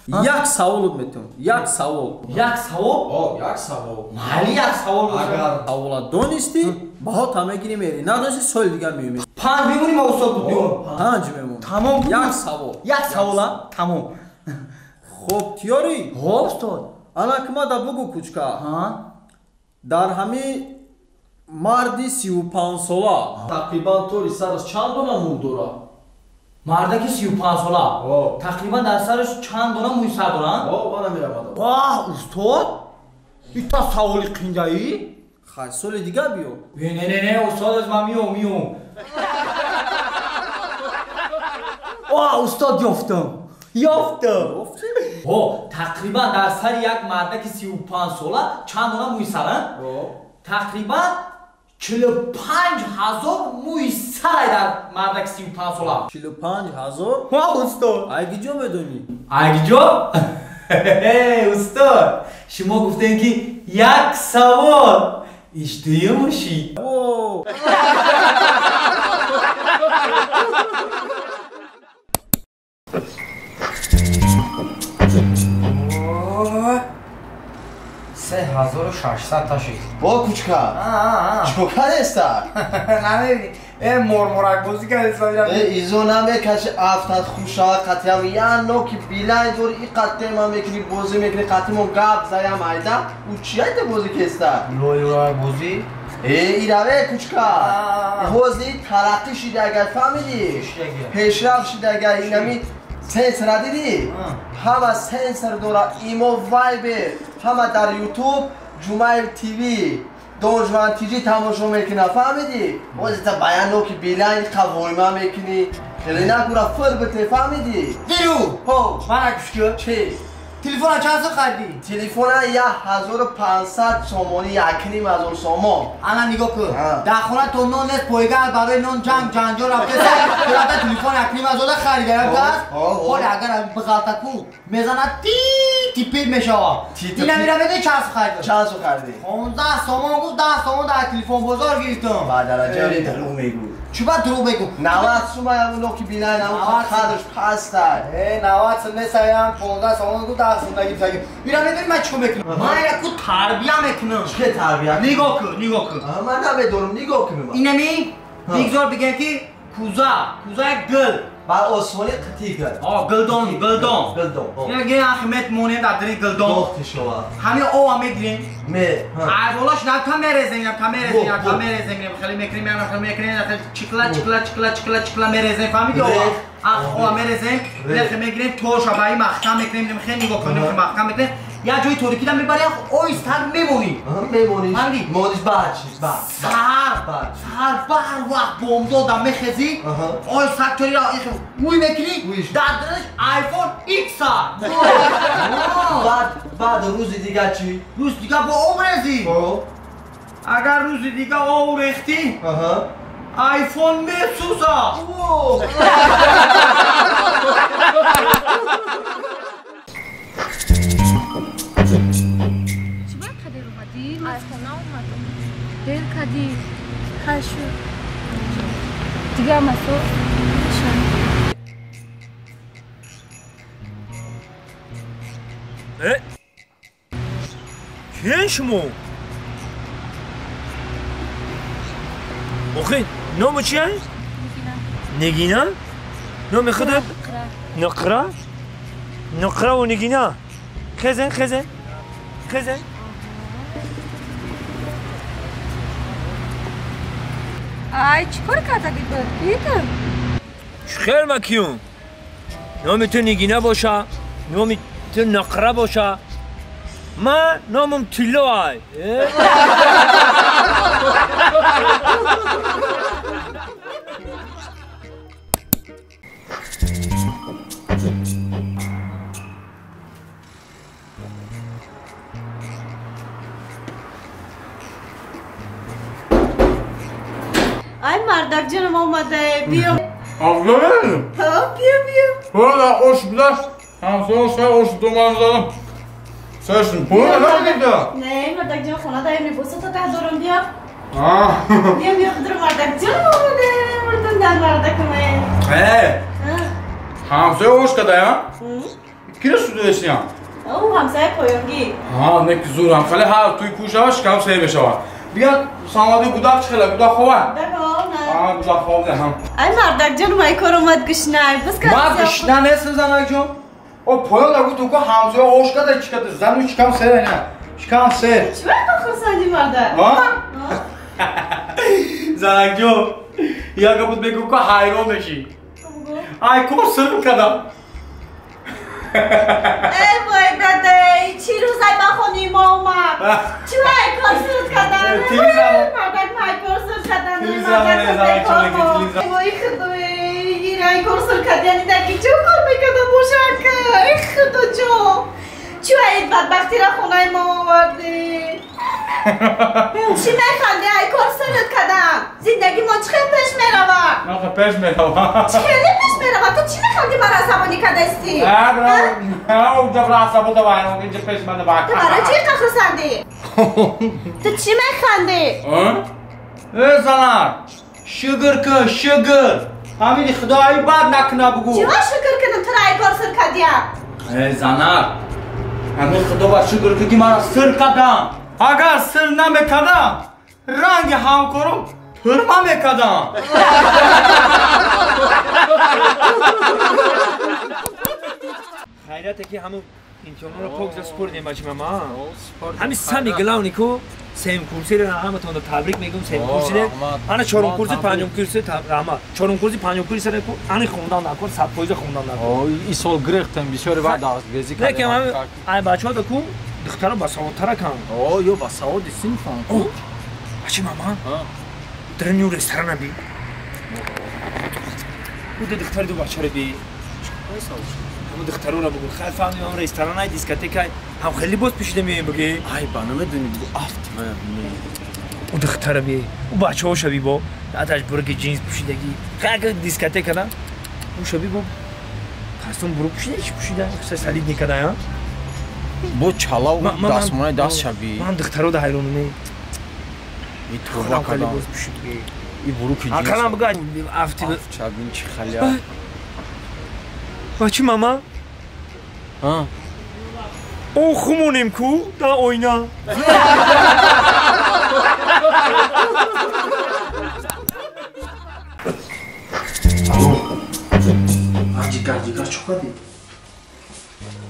S9: Як саволот метавон. Як савол.
S1: Як савол?
S9: О, як савол.
S1: Майли як савол.
S9: Агар савола донистӣ, баҳота мегирӣ мери. Надонистӣ соли дига меёмӣ.
S1: Панҷ мемонӣ ма устод будем.
S9: Панҷ мемонӣ.
S1: Тамом.
S9: Як савол.
S1: Як савола? Тамом.
S9: Хоб, тиёрӣ?
S1: Хоб, устод.
S9: Ана кима да бугу кучка. Дар ҳами марди 35 сола тақрибан тори сараш чанд дона мӯй дорад?
S1: Мардаки 35 сола тақрибан дар сараш чанд дона мӯи сар доранд?
S9: Мана меравадам.
S1: Ваҳ, устод, ита саволи қиндаӣ?
S9: Хай, соли дига биё.
S1: Не, не, не, устод, аз ман миём, миём. Ваҳ, устод, ёфтам. Ёфтам. Ҳо, тақрибан дар сари як мардаки 35 сола чанд дона мӯи сара? Тақрибан 45 ҳазор мӯи сарай дар мардаки 35 сола.
S9: 45 ҳазор?
S1: Ҳа, устод.
S9: Ай киҷо медонӣ?
S1: Ай киҷо? Устод, шумо гуфтем ки як савол иштуё мушӣ.
S10: Се 1600 ташид.
S12: Бо кучка. Чико кардеста?
S10: Намебини. Морморак бозӣ кардеста.
S12: Изо намекаши афтад хушава қатиам я ноки билай дори и қаттема мекунӣ бозӣ мекунӣ қатимо гап заям айда. У чияйта бозӣ кеста?
S10: Лойрак бозӣ?
S12: Ираве кучка. Ҳози тараққӣ шида агар фаҳмидӣ? Пешрафт шида агар инами сенсора дидӣ? Ҳама сенсор дора имо вайбер ҳама дар ютуб Ҷумаев ТВ Донжван ТЖ тамошо мекунад фаҳмидӣ? Ҳозита баяно ки билайн қавойма мекунӣ хеле накура фир бите фаҳмидӣ?
S1: Диру!
S12: Ҳо!
S1: Мана кушкӣ?
S12: Чи?
S1: Телефона чанд сум харидӣ?
S12: Телефона 1500 сомонӣ, 1500 сомон.
S1: Ана нигоҳ кун. Дар хона то нон нест, пойгар барои нон ҷанг ҷанҷол рафтеса, рафта телефон 1500 харида рафтааст. Ҳоле агар биғалта ку, мезанад ти типир мешавад. Ина мира медонӣ чанд сум харидӣ?
S12: Чанд сум харидӣ?
S1: 15 сомон гуфт, 10 сомон дар телефон бозор гирифтам.
S12: Ба дараҷаи дурӯғ мегӯ.
S1: Чӣ ба дурӯғ мегӯ?
S12: 90 сум аям ноки билайн ам қадрш пастай.
S1: 90 сум несаям, 15 сомон гуфт, 10 сум нагирифтагӣ. Ира медонӣ ман чӣ мекунам? Ман ира ку тарбия мекунам.
S12: Чӣ тарбия?
S1: Нигоҳ кун, нигоҳ кун.
S12: Ман намедонам, нигоҳ кун.
S1: Инами бигзор бигем ки куза, куза як гул.
S12: Ба осмони қитӣ гул.
S1: О, гулдон, гулдон.
S12: Гулдон.
S1: Ина ге ахмет монем дар дари гулдон.
S12: Дохти шова.
S1: Ҳами ова мегирем.
S12: Ме.
S1: Ай болаш на камерезем, на камерезем, на камерезем, хеле мекунем, на хеле мекунем, хеле чикла чикла чикла чикла чикла мерезем, фаҳмидӣ ова? Ах, ова мерезем, нахе мегирем, тоша ба ин маҳкам мекунем, хеле нигоҳ кунем, хеле маҳкам мекунем. Я ҷои торикида мебари, оистаг мемонӣ.
S12: Мемонӣ. Мониш баъд чиз, баъд.
S1: Саҳар, саҳар бар вақт бомдода мехезӣ, оистаг торира уй мекунӣ, дар дараш iPhone X а.
S12: Баъд, баъд рӯзи дигар чӣ?
S1: Рӯзи дигар бо об резӣ. Агар рӯзи дигар об рехтӣ, iPhone месӯзад.
S5: Дер кардӣ, хашу. Дигар масо шан.
S6: Киен шумо? Охи, ному чия? Нигина. Номи худат? Нуқра. Нуқраву Нигина. Хезен, хезен. Хезен.
S5: Ай, чӣ кор кардагӣ буд? Кита?
S6: Хел ма киюм. Номи ту Нигина боша, номи ту Нуқра боша. Ман номам Тилло ай.
S8: Ай мардак ҷонам омада, биё.
S13: Афзалем?
S8: Ҳа, биё, биё.
S13: Вола ош будаш, ҳамсоя шай ош думан задам. Сашин, пула нагида?
S8: Не, мардак ҷон хона даем либосата таҳ дорам, биё. Биё, биё, худро мардак ҷонам омада, мурдум дар мардакаме.
S13: Ҳамсоя ош кадаям? Кира шудесиям?
S8: Ӯ ҳамсоя поёнгӣ.
S13: Ҳа, не ки зурам, хеле ҳар туй кӯшава шикам сер мешавад. Бия самади гудак чӣ хела, гудак хова? Гудак хов ҳам.
S8: Ай мардак ҷон, май кор омад гушнай. Бис
S13: кар. Ма гушна нестам занак ҷон. О поён лагу ту ку ҳамсоя ош када чӣ када, зану шикам сер ина. Шикам сер.
S8: Чӣ вақт хурсанди мардак?
S13: Ҳа? Занак ҷон, як буд бегу ку ҳайрон мешӣ. Ай кор сирм кадам.
S8: Эй вой дадай, чӣ рӯзай ба хони мо омад? Чӣ вай кор сирд кадан? Мардак май кор сирд кадан. Вой худой, ирай кор сирд кадан, даки чӣ кор мекарда бошак? Эй худо Худоҷон, чӣ ин бадбахтиро хонаи мо овардӣ? Чӣ механдӣ? Ай кор сарат кардам. Зиндагӣ мо чӣ хел пеш меравад?
S13: Нахе пеш меравад.
S8: Чӣ хеле пеш меравад? Ту чӣ механдӣ маро асабонӣ кардастӣ?
S13: Ҷабра асабода вайрон, инҷа пеш мада вай.
S8: Ту барои чӣ хурсандӣ? Ту чӣ механдӣ?
S10: Э занак, шукр кун, шукр. Ҳамини худои бад накуна бугу.
S8: Чиро шукр кунам? Туро ай кор сир кардиям.
S10: Э занак, ҳамин худо ба шукр кун ки маро сир кардам. Агар сир намекардам, ранги ҳамкорам тӯрма мекардам.
S6: Хайрате ки ҳамун имтиҳонро пок за супоридем бачи мама. Ҳамин сами главный ку сеюм курсиро ҳаматонро табрик мегӯм. Сеюм курсире ана чорум курси, панҷум курси, раҳмат. Чорум курси, панҷум курси ку ани хондан накор, 100% хондан накор.
S9: Ин сол гирехтем бисёре вақт дарсгезӣ кардем.
S6: Лекин ҳамин ай бачаҳо да ку духтаро басаводтара кан.
S9: Ё басаводи синфан.
S6: Бачи мама, дрню ресторана би. Уда духтари ду бачаро би. Ҳамун духтароро бугу. Хайр фаҳмидем, ҳам ресторанай, дискотекай, ҳам хеле либос пӯшида меоем буги.
S9: Ай ба намедонӣ бугу афт вая бинӣ.
S6: У духтара би, у бачаҳоша би бо, аташ бурги ҷинс пӯшидагӣ. Хайр дискотека да. Уша би бо костюм бурук пӯшида, чӣ пӯшида? Салид никадай, а?
S9: Бо чалав дастмонаи даст шаби.
S6: Ман духтаро да ҳайронам.
S9: И тоба кадам.
S6: Либос пӯшидагӣ.
S9: И буруки ҷинс.
S6: Акалам бугу афти.
S9: Чабин чӣ халия.
S6: Бачи мама? О хумонем ку дар оина.
S9: Ҷигар, ҷигар, чӣ кардӣ?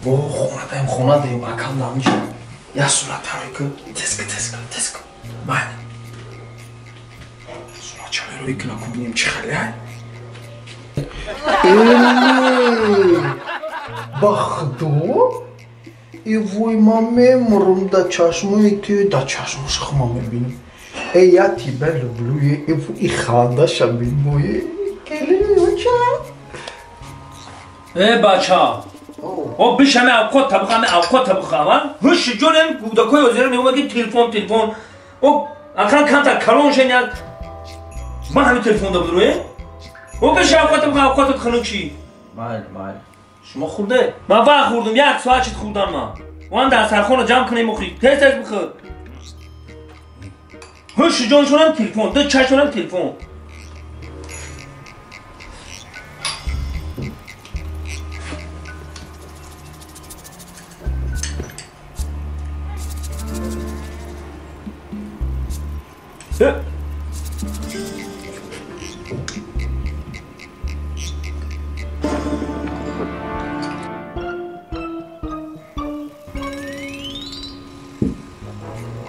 S9: О, хона даем, хона даем, акал намиша. Я сурат тарой ку, тез ку, тез ку, тез ку. Майли. Сурат чамерой куна ку бинем чӣ халия?
S12: Ба худо? И вой ман мемурам да чашмои ту, да чашмош хума мебинам. Э, я тебя люблю, э, и хандаша бинмои. Келиноча.
S6: Э, бача. О, бишаме авқот табухаме, авқот табухама. Ҳуши ҷонем кӯдакои ҳозира меомад ки телефон, телефон. О, ақаллан камтар калон шен як. Ман ҳамин телефон да буд рӯе? О, биша авқот табуха, авқотат хунук ши.
S9: Майли, майли. Шумо хӯрде?
S6: Ман вақт хӯрдум, як соат шид хӯрдам ман. Ван дастархонро ҷамъ кунем бухӯрӣ. Тез тез бихӯр. Ҳуши ҷоншонам телефон, ду чашонам телефон.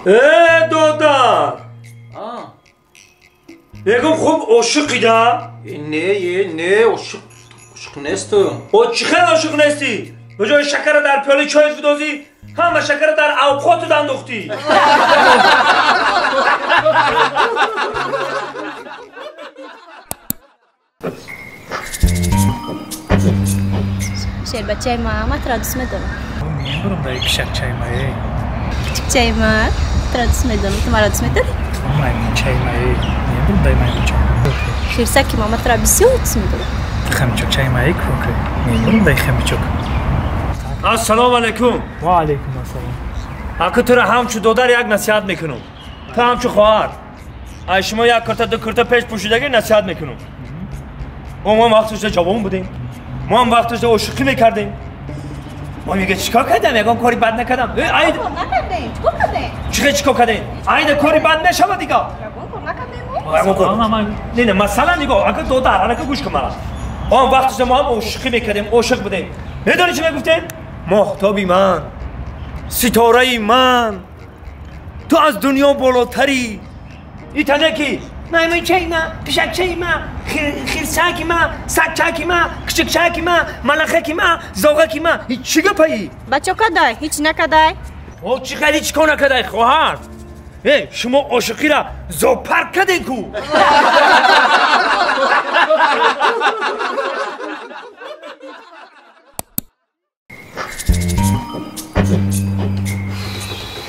S6: Э, додар! Мегум хуб ошиқида?
S9: Не, не, ошиқ ошиқ нестам.
S6: О, чӣ хел ошиқ нестӣ? Ба ҷои шакара дар пиёлаи чойт бидозӣ, ҳама шакара дар авқотат андохтӣ.
S8: Шербачаи ма, ман туро дӯст медорам.
S6: Мебурам дар пишакчаи ма.
S8: Кучукчаи ма, туро дӯст медорам. Ту маро дӯст медорӣ?
S6: Маймунчаи ма, мебурам дар маймунча.
S8: Хирсаки ма, ман туро бисёр дӯст медорам.
S6: Хамчокчаи ма, кӯка. Мебурам дар хамчок. Ассалому алайкум.
S14: Ва алайкум ассалом.
S6: Ака туро ҳамчу додар як насиҳат мекунам. Ту ҳамчу хоҳар. Ай шумо як курта ду курта пеш пӯшидагӣ насиҳат мекунам. Мо ҳам вақташда ҷавон будем. Мо ҳам вақташда ошиқӣ мекардем. Мо мега чикор кардам? Ягон кори бад накардам. Ай
S8: накардем. Чикор кардем?
S6: Чӣ чикор кардем? Айда кори бад мешавад дига.
S8: Ягон кор накардем мо.
S6: Ягон кор. Не, не, масалан нигоҳ, ака додар, анака гӯш кун мара. Мо ҳам вақташда мо ҳам ошиқӣ мекардем, ошиқ будем. Медонӣ чӣ мегуфтем? Моҳтоби ман, ситораи ман, ту аз дунё болотарӣ. Итане ки маймунчаи ма, пишакчаи ма, хирсаки ма, сагчаки ма, кучукчаки ма, малахаки ма, зоғаки ма. Чӣ гапаи?
S8: Бачо кадай, ҳеҷ накадай.
S6: О, чӣ хеле чӣ кор накадай, хоҳар? Э, шумо ошиқиро зоопарк кардем ку.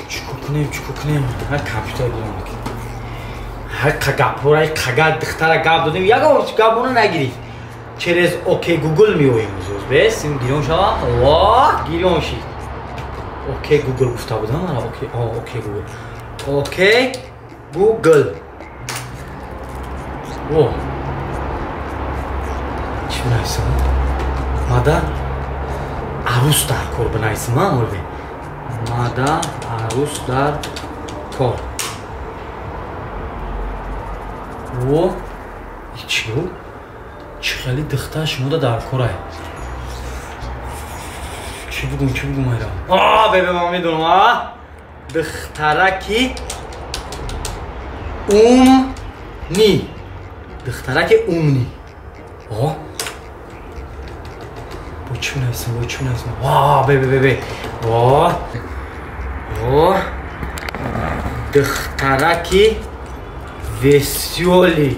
S1: Чикор кунем, чикор кунем? Ҳай компютер гирам. Ҳай гапҳоро, ҳай қага духтара гап додем, ягон гапона нагирифт. Через Окей Гугл меоем зуд. Бес, ин гирён шава. Ва, гирён шид. Окей Гугл гуфта будам, ара окей, Окей Гугл. Окей Гугл. О. Чӣ бинависам? Мада арӯс дар кор бинависам, а, оле. Мада арӯс дар кор. О, чӣ? Чӣ хеле духтар шумода дар корай? Чӣ бугум, чӣ бугум айра? А, бебе, ман медонам, а? Духтараки умни. Духтараки умни. О? Бо чӣ бинависам, бо чӣ бинависам? Ва, бебе, бебе. О. О. Духтараки весёли.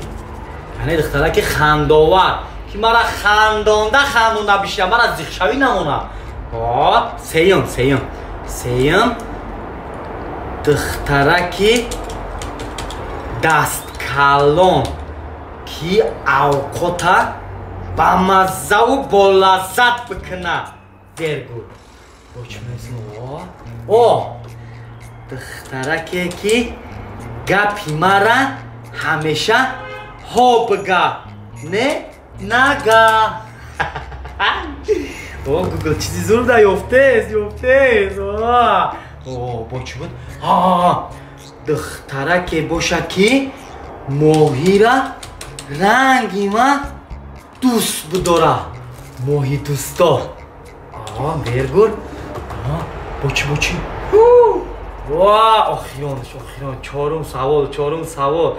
S1: Яъне духтараки хандовар, ки мара хандонда хандонда бишина, мара зихшавӣ намона. О, сеюм, сеюм. Сеюм. Духтараки дасткалон, ки авқота ба маззаву болаззат бикуна. Вергул. Бо чӣ бинависам? О, духтараке ки гапи мара ҳамеша ҳо бига, не нага. О, Гугл чизи зур да ёфтес, ёфтес. О, бо чӣ буд? Духтараке боша ки моҳира ранги ман дӯст бидора. Моҳи дӯстдор. Вергул. Бо чӣ, бо чӣ? Ва, охиронш, охирон. Чорум савол, чорум савол.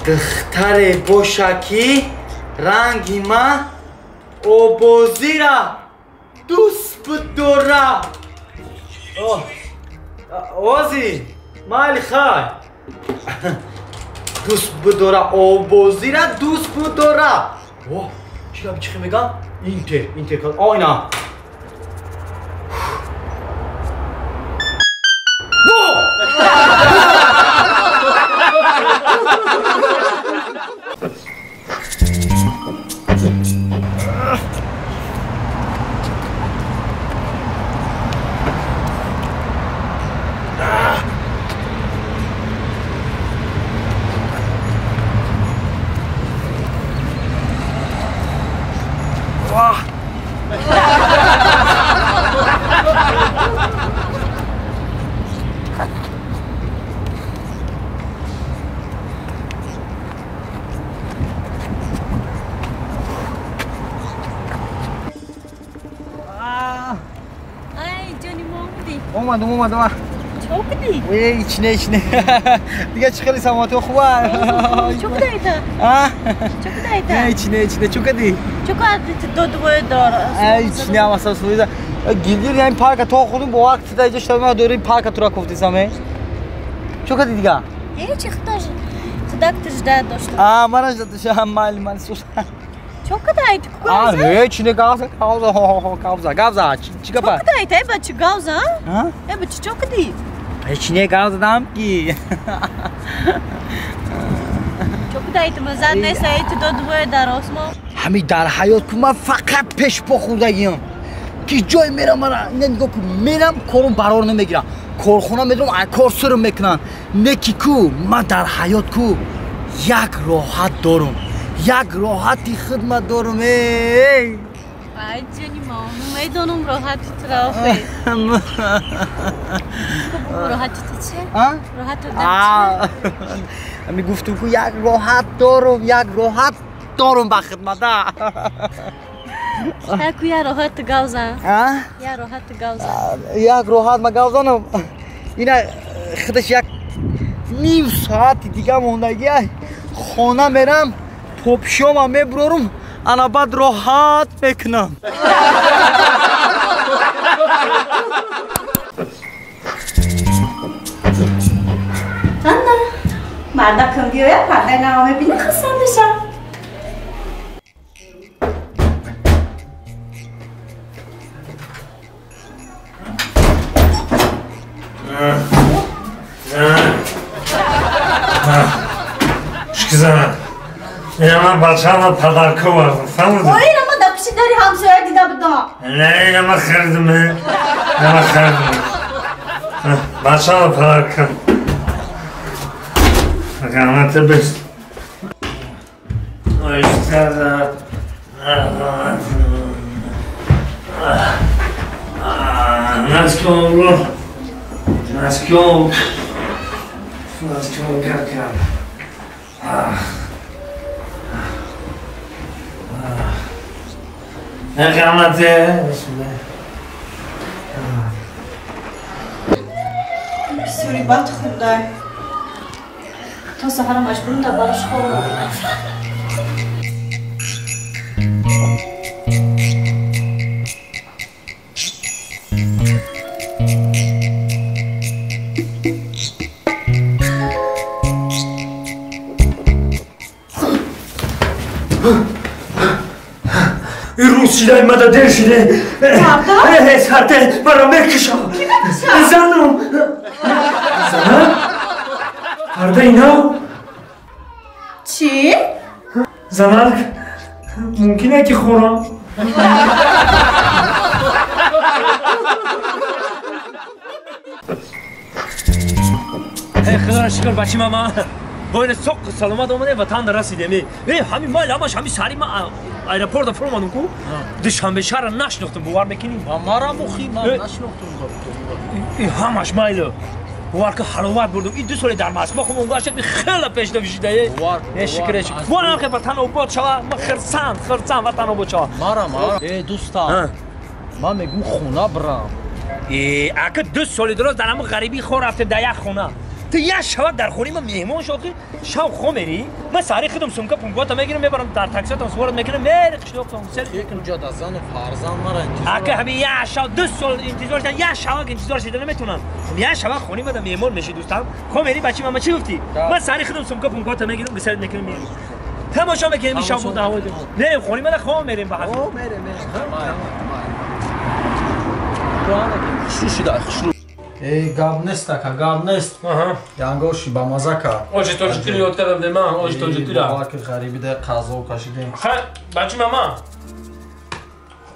S1: Духтаре боша ки ранги ман обозира дӯст бидора. Ози, майли хай. Дӯст бидора, обозира дӯст бидора. О, чӣ гап, чӣ мегам? Интер, интер. О, ина.
S3: Омадам, омадам.
S8: Чӣ кардӣ?
S3: Эй, ҳеч не, ҳеч не. Дига чӣ хеле саломатӣ хуба?
S8: Чӣ кардӣ?
S3: А?
S8: Чӣ кардӣ?
S3: Не, ҳеч не, ҳеч не. Чӣ кардӣ?
S8: Чӣ кардӣ? Ту додвой дор.
S3: Эй, ҳеч не, масалан суида. Гилгил ин парка то худум бо вақт да иҷо шуд, ман дорим парка тура кофтисам, э? Чӣ кардӣ дига?
S8: Ҳеч, худаш худак тижда дошт.
S3: А, мана жда, майли, майли, сус.
S8: Чӣ кардӣ? Ту
S3: А, ҳеч не, гавза, гавза, гавза, гавза. Чӣ гапа?
S8: Чӣ кардӣ? Эй, бача гавза?
S3: А?
S8: Эй, бача чӣ кардӣ?
S3: Ҳеч не, гавза дам ки.
S8: Чӣ кардӣ? Мазад нест, эй, ту додвой дар осмон.
S3: Ҳамин дар ҳаёт ку ман фақат пешпо хӯрдагиам. Ки ҷой мерам, мара не нигоҳ ку, мерам корум барор намегирам. Корхона медорам, ай кор сирм мекунанд. Не ки ку, ман дар ҳаёт ку як роҳат дорум. Як роҳати хидмат дорум, эй.
S8: Ай, ҷони ман, медонам роҳати туро охе. Роҳати ту чи? Роҳат ту дар чи?
S3: Ами гуфтум ку як роҳат дорум, як роҳат дорум ба хидмата.
S8: Ку я роҳат ту гавзан.
S3: А?
S8: Я роҳат ту гавзан.
S3: Як роҳат ма гавзанам. Ина худаш як ним соати дига мондагӣ, хона мерам, попшиёма мебурорум, ана баъд роҳат мекунам.
S8: Ана, мардакам биёяд, пардаи наво мебина, хурсанд мешавам.
S6: Шкизана. Ина ман бачаама падарка овардам, фаҳмидӣ?
S8: Ой, ина ман дар пишти дари ҳамсоя дида будам.
S6: Не, ина ман харидам, ина ман харидам. Бачаама падарка. Раҳмат бест. Наском, как. Раҳмат.
S8: Бисёри бад хӯрдай. То саҳара маҷбурам дар барош хобам.
S6: Ин рӯз шидай мада дер шиде. Сарда? Сарде маро мекушам. Занам. Занам? Парда инав?
S8: Чӣ?
S6: Занак, мумкин ки хӯрам? Худоро шукр бачи мама. Бо ин соқ саломат омадем, ватан расидем. Ҳамин майл ҳамаш ҳамин сари ма аэропорта фуромадам ку. Душанбе шаҳра нашинохтам, бовар мекунӣ?
S9: Марам охи, ман нашинохтам.
S6: Ҳамаш майло. Бовар ки ҳаловат бурдум. Ин 2 соли дар Москва хум онга шад хеле пешрафт шидае. Не шукр. Вона ки ватан обод шава, ма хирсанд, хирсанд ватан обод шава.
S9: Марам, э дӯста. Ман мегум хона брам.
S6: Э, ака 2 соли дуроз дар ҳамон ғарибӣ хор рафтем дар як хона. Ту як шава дар хонаи ман меҳмон шод ки шав хо мерӣ? Ман сари худам сумка пункота мегирам, мебарам дар таксиатон сворот мекунам, мери қишлоқтон сел мекунам.
S9: Куҷо да зану фарзанд мара интизор.
S6: Ака ҳамин як шав 2 сол интизор шудан, як шава интизор шида наметавонам. Як шава хонаи ман меҳмон мешӣ дӯстам. Хо мерӣ бачи ман чӣ гуфтӣ? Ман сари худам сумка пункота мегирам, гусел мекунам, мерӣ. Тамошо мекунем ин шаб ҳаво. Не, хонаи ман хо мерем ба ҳазр.
S9: Хо мерем, мерем. Хушу шида, хушу. Эй, гап нест, ака, гап нест. Янгоши ба маза кард.
S13: Оҷи тоҷикиро ёд кардам, де ман, оҷи тоҷикиро.
S9: Бовар ки ғариби де қазо кашидем.
S13: Хай, бачи мама.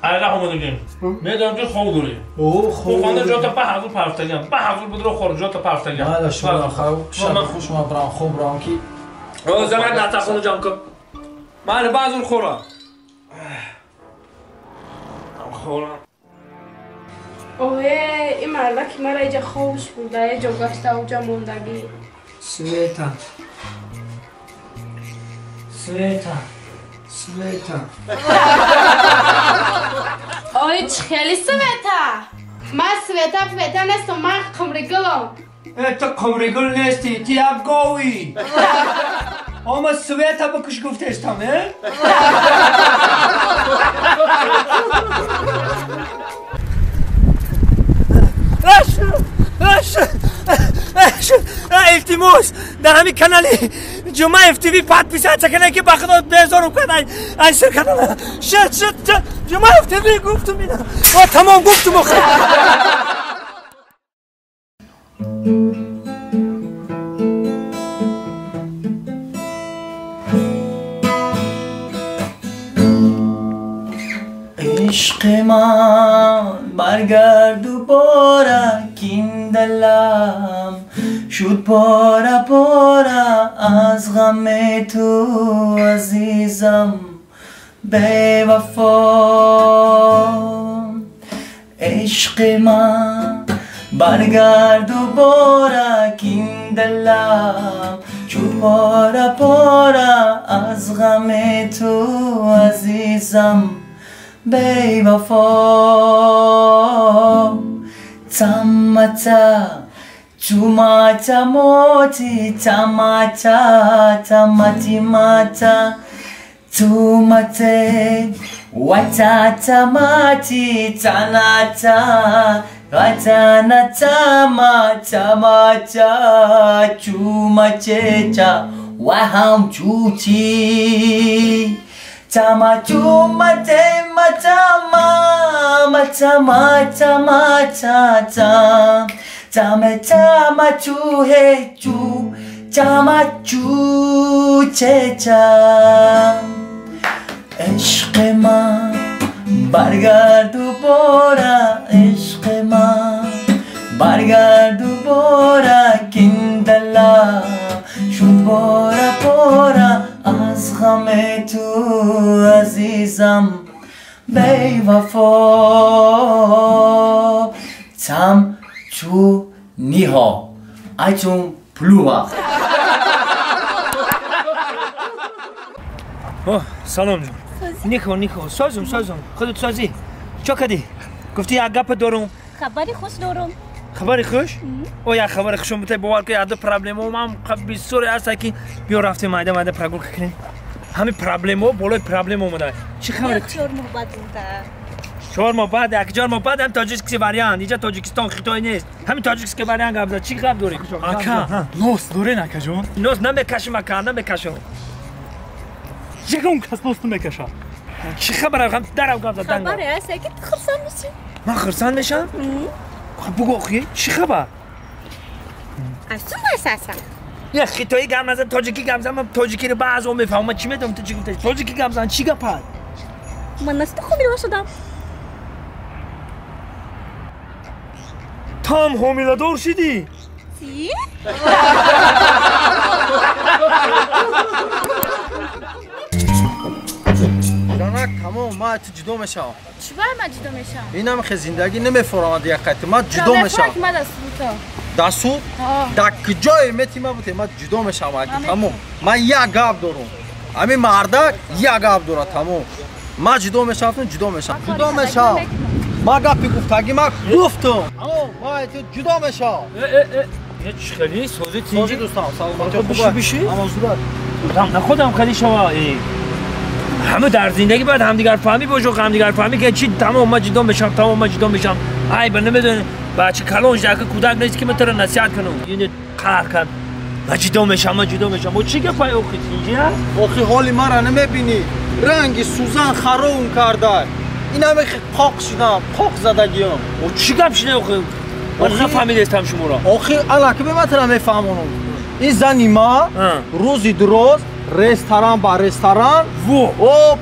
S13: Айра омадагим. Медонам ки хоб дорӣ.
S9: О, хоб.
S13: Хонда ҷота па ҳазур парфтагам. Па ҳазур будро хор ҷота парфтагам.
S9: Майла шумо хав, шаб хуш ман брам, хоб брам ки.
S13: О, занак натахону ҷам кун. Майла баъзур хора. Хора.
S5: Ое, ин мардаки мара иҷа хобш бурда, иҷо гашта уҷа мондагӣ.
S6: Света. Света. Света.
S5: Ой, чӣ хели Света? Ман Света Света нестам, ман Қумригулам.
S6: Э, ту Қумригул нестӣ, ту як говӣ. Ома Света бикуш гуфтестам, э? Илтимос, дар ҳамин канали Ҷумъаев ТВ подписаться кунед ки ба худо безорум кард ай сир канала. Шит, шит, Ҷумъаев ТВ гуфтум ина. Ва тамом гуфтум охир.
S1: Ишқи ман баргард дубора, кин далам шуд пора пора аз ғами ту азизам бевафо. Ишқи ман баргард дубора, кин далам шуд пора пора аз ғами ту азизам бевафо. Тамата чумата моти тамата тамати мата тумате ватата мати таната ватана тама тамата чумачеча вахам чучи тама чумате матама матама тама та чама чама чухе чу чама чу че ча ишқи ман баргард дубора ишқи ман баргард дубора киндала шуд пора пора аз ғами ту азизам бевафо чам чу ниҳо айчун плюва.
S6: Салом ҷон. Нихо нихо созум созум худат созӣ. Чо кардӣ? Гуфтӣ як гап дорум.
S8: Хабари хуш дорум.
S6: Хабари хуш? О як хабари хушум бутай бовар кун як ду проблемаам ҳам бисёре ҳаст ки биё рафтем майда майда прогулка кунем. Ҳамин проблемаҳо болои проблема омада. Чӣ хабари?
S8: 4 моҳ баъд буда.
S6: 4 моҳ баъд, як 4 моҳ баъд ҳам тоҷикский вариант. Инҷа Тоҷикистон Хитой нест. Ҳамин тоҷикский вариант гап зад. Чӣ гап дорӣ?
S7: Ака, нос дорен акаҷон?
S6: Нос намекашам ака, намекашам.
S7: Ягон кас нос намекашад.
S6: Чӣ хабар? Ҳам дарав гап зад.
S8: Хабаре ҳаст ки ту хурсанд мешӣ.
S6: Ман хурсанд мешам? Бугӯ охи, чӣ хабар?
S8: Аз ту масасан.
S6: Я хитоӣ гап назан, тоҷикӣ гап зан. Ман тоҷикиро баъзо мефаҳмам. Ман чӣ медонам ту чӣ гуфтаӣ? Тоҷикӣ гап зан, чӣ гап ҳаст?
S8: Ман аз ту ҳомила шудам.
S6: Ту ҳам ҳомиладор шудӣ?
S8: Чӣ?
S12: Занак тамом, ман ту ҷудо мешавам.
S5: Чӣ баъд ман ҷудо мешавам?
S12: Инам хе зиндагӣ намефорам дигар қайти. Ман ҷудо мешавам.
S5: Ман дар суд.
S12: Дар суд? Дар куҷое мети ман бутем? Ман ҷудо мешавам. Тамом. Ман як гап дорам. Ҳамин мардак як гап дорад, тамом. Ман ҷудо мешавам, ҷудо мешавам. Ҷудо мешавам. Ман гапи гуфтагӣ ман гуфтам. Тамом, ман ту ҷудо мешавам.
S6: Э, чӣ хеле созӣ тинҷӣ?
S12: Созӣ дӯстам, саломатӣ хуб.
S6: Биши?
S12: Амон сурат.
S6: Нахудам хеле шава. Ҳама дар зиндагӣ бояд ҳамдигарфаҳмӣ бошад, ҳамдигарфаҳмӣ ки чӣ тамом ман ҷудо мешавам, тамом ман ҷудо мешавам. Ай ба намедонӣ бача калон шуда, ака кӯдак нест ки ман туро насиҳат кунам. Ин қаҳр кард. Ман ҷудо мешавам, ман ҷудо мешавам. О чӣ гапай охи тинҷӣ аст?
S12: Охи ҳоли маро намебинӣ. Ранги сӯзан харом карда. Ин ҳама қоқ шудам, қоқ задагиам.
S6: О чӣ гап шуда охи? Ман нафаҳмидастам шуморо.
S12: Охи аллакай бе ман туро мефаҳмонам. Ин зани ма рӯзи дуроз ресторан ба ресторан, о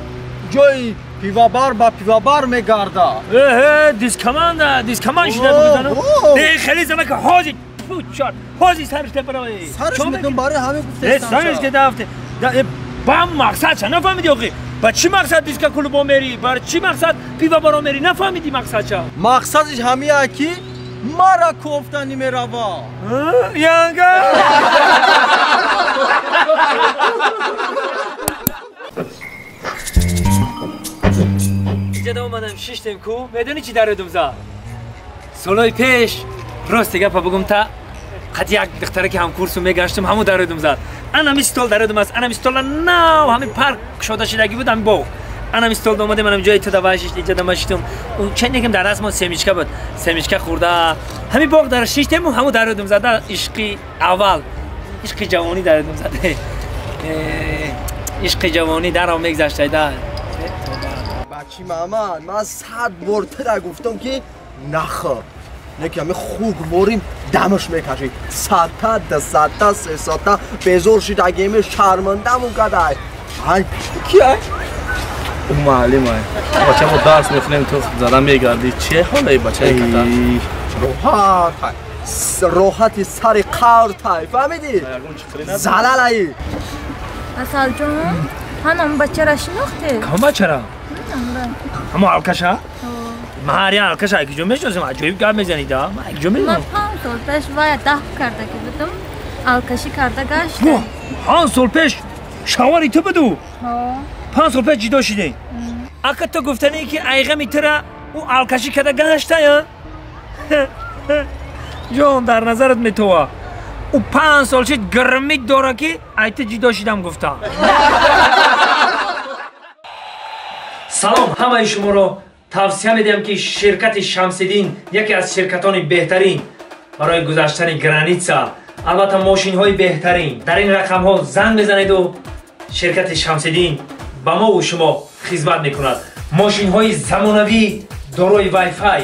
S12: ҷои пивабар ба пивабар мегардад.
S6: Э, дискаманда, дискаман шуда бугузану. Э, хеле занака ҳозир, чор, ҳозир сариш тепаравай.
S12: Сариш метон барои ҳамин гуфтестам.
S6: Сариш ки дафте. Ба мақсад ча нафаҳмидӣ охи? Ба чӣ мақсад диска клубо мери? Ба чӣ мақсад пивабаро мери? Нафаҳмидӣ мақсад ча?
S12: Мақсадиш ҳамия ки мара кофта намерава.
S6: Янга. Инҷа омадам шиштем ку, медонӣ чӣ дар ёдум зад? Солҳои пеш рости гапа бугум та қад як духтаре ки ҳамкурсу мегаштам, ҳамун дар ёдум зад. Анами стол дар ёдум аст, анами стола нав ҳамин парк кушода шудагӣ буд, ҳамин боғ. Анами стол омадем, анами ҷои ту давай шишт, инҷа дама шиштум. Чанд якам дар дастмон семичка буд, семичка хӯрда. Ҳамин боғ дар шиштему ҳамун дар ёдум зада, ишқи аввал, ишқи ҷавонӣ дар ёдум зада. Ишқи ҷавонӣ даро мегзаштайда.
S12: Бачи маман, ман 100 бор тура гуфтам ки нахӯр. Не ки ҳамин хук ворим дамаш мекашид. 100та, 200та, 300та безор шидагиме шармандамон кадай. Ай, ки ай?
S7: Ӯ муаллим ай. Бача мо дарс мехонем, ту зада мегардӣ. Чӣ ҳолаи бачаи ката?
S12: Роҳат ай. Роҳати сари қавртай, фаҳмидӣ? Залалай.
S5: Асалҷон, ҳанам бачара шинохтӣ?
S6: Кам бачара? Ҳамо алкаша? Ман ҳар як алкаша якҷо мешиносам, аҷоиб гап мезанӣ да? Ман якҷо медонам.
S5: Ман 5 сол пеш вая даф карда ки будам, алкашӣ карда гаштам.
S6: 5 сол пеш шавари ту буду? 5 сол пеш ҷудо шудем. Ака ту гуфтанӣ ки айғами тура ӯ алкашӣ карда гашта я? Ҷон дар назарат метова. Ӯ 5 сол шид гирмит дора ки ай ту ҷудо шидам гуфта. Салом ҳамаи шуморо тавсия медиҳам ки ширкати Шамсиддин яке аз ширкатони беҳтарин барои гузаштани граница, албатта мошинҳои беҳтарин. Дар ин рақамҳо занг мезанеду ширкати Шамсиддин ба мову шумо хизмат мекунад. Мошинҳои замонавӣ дорои вайфай.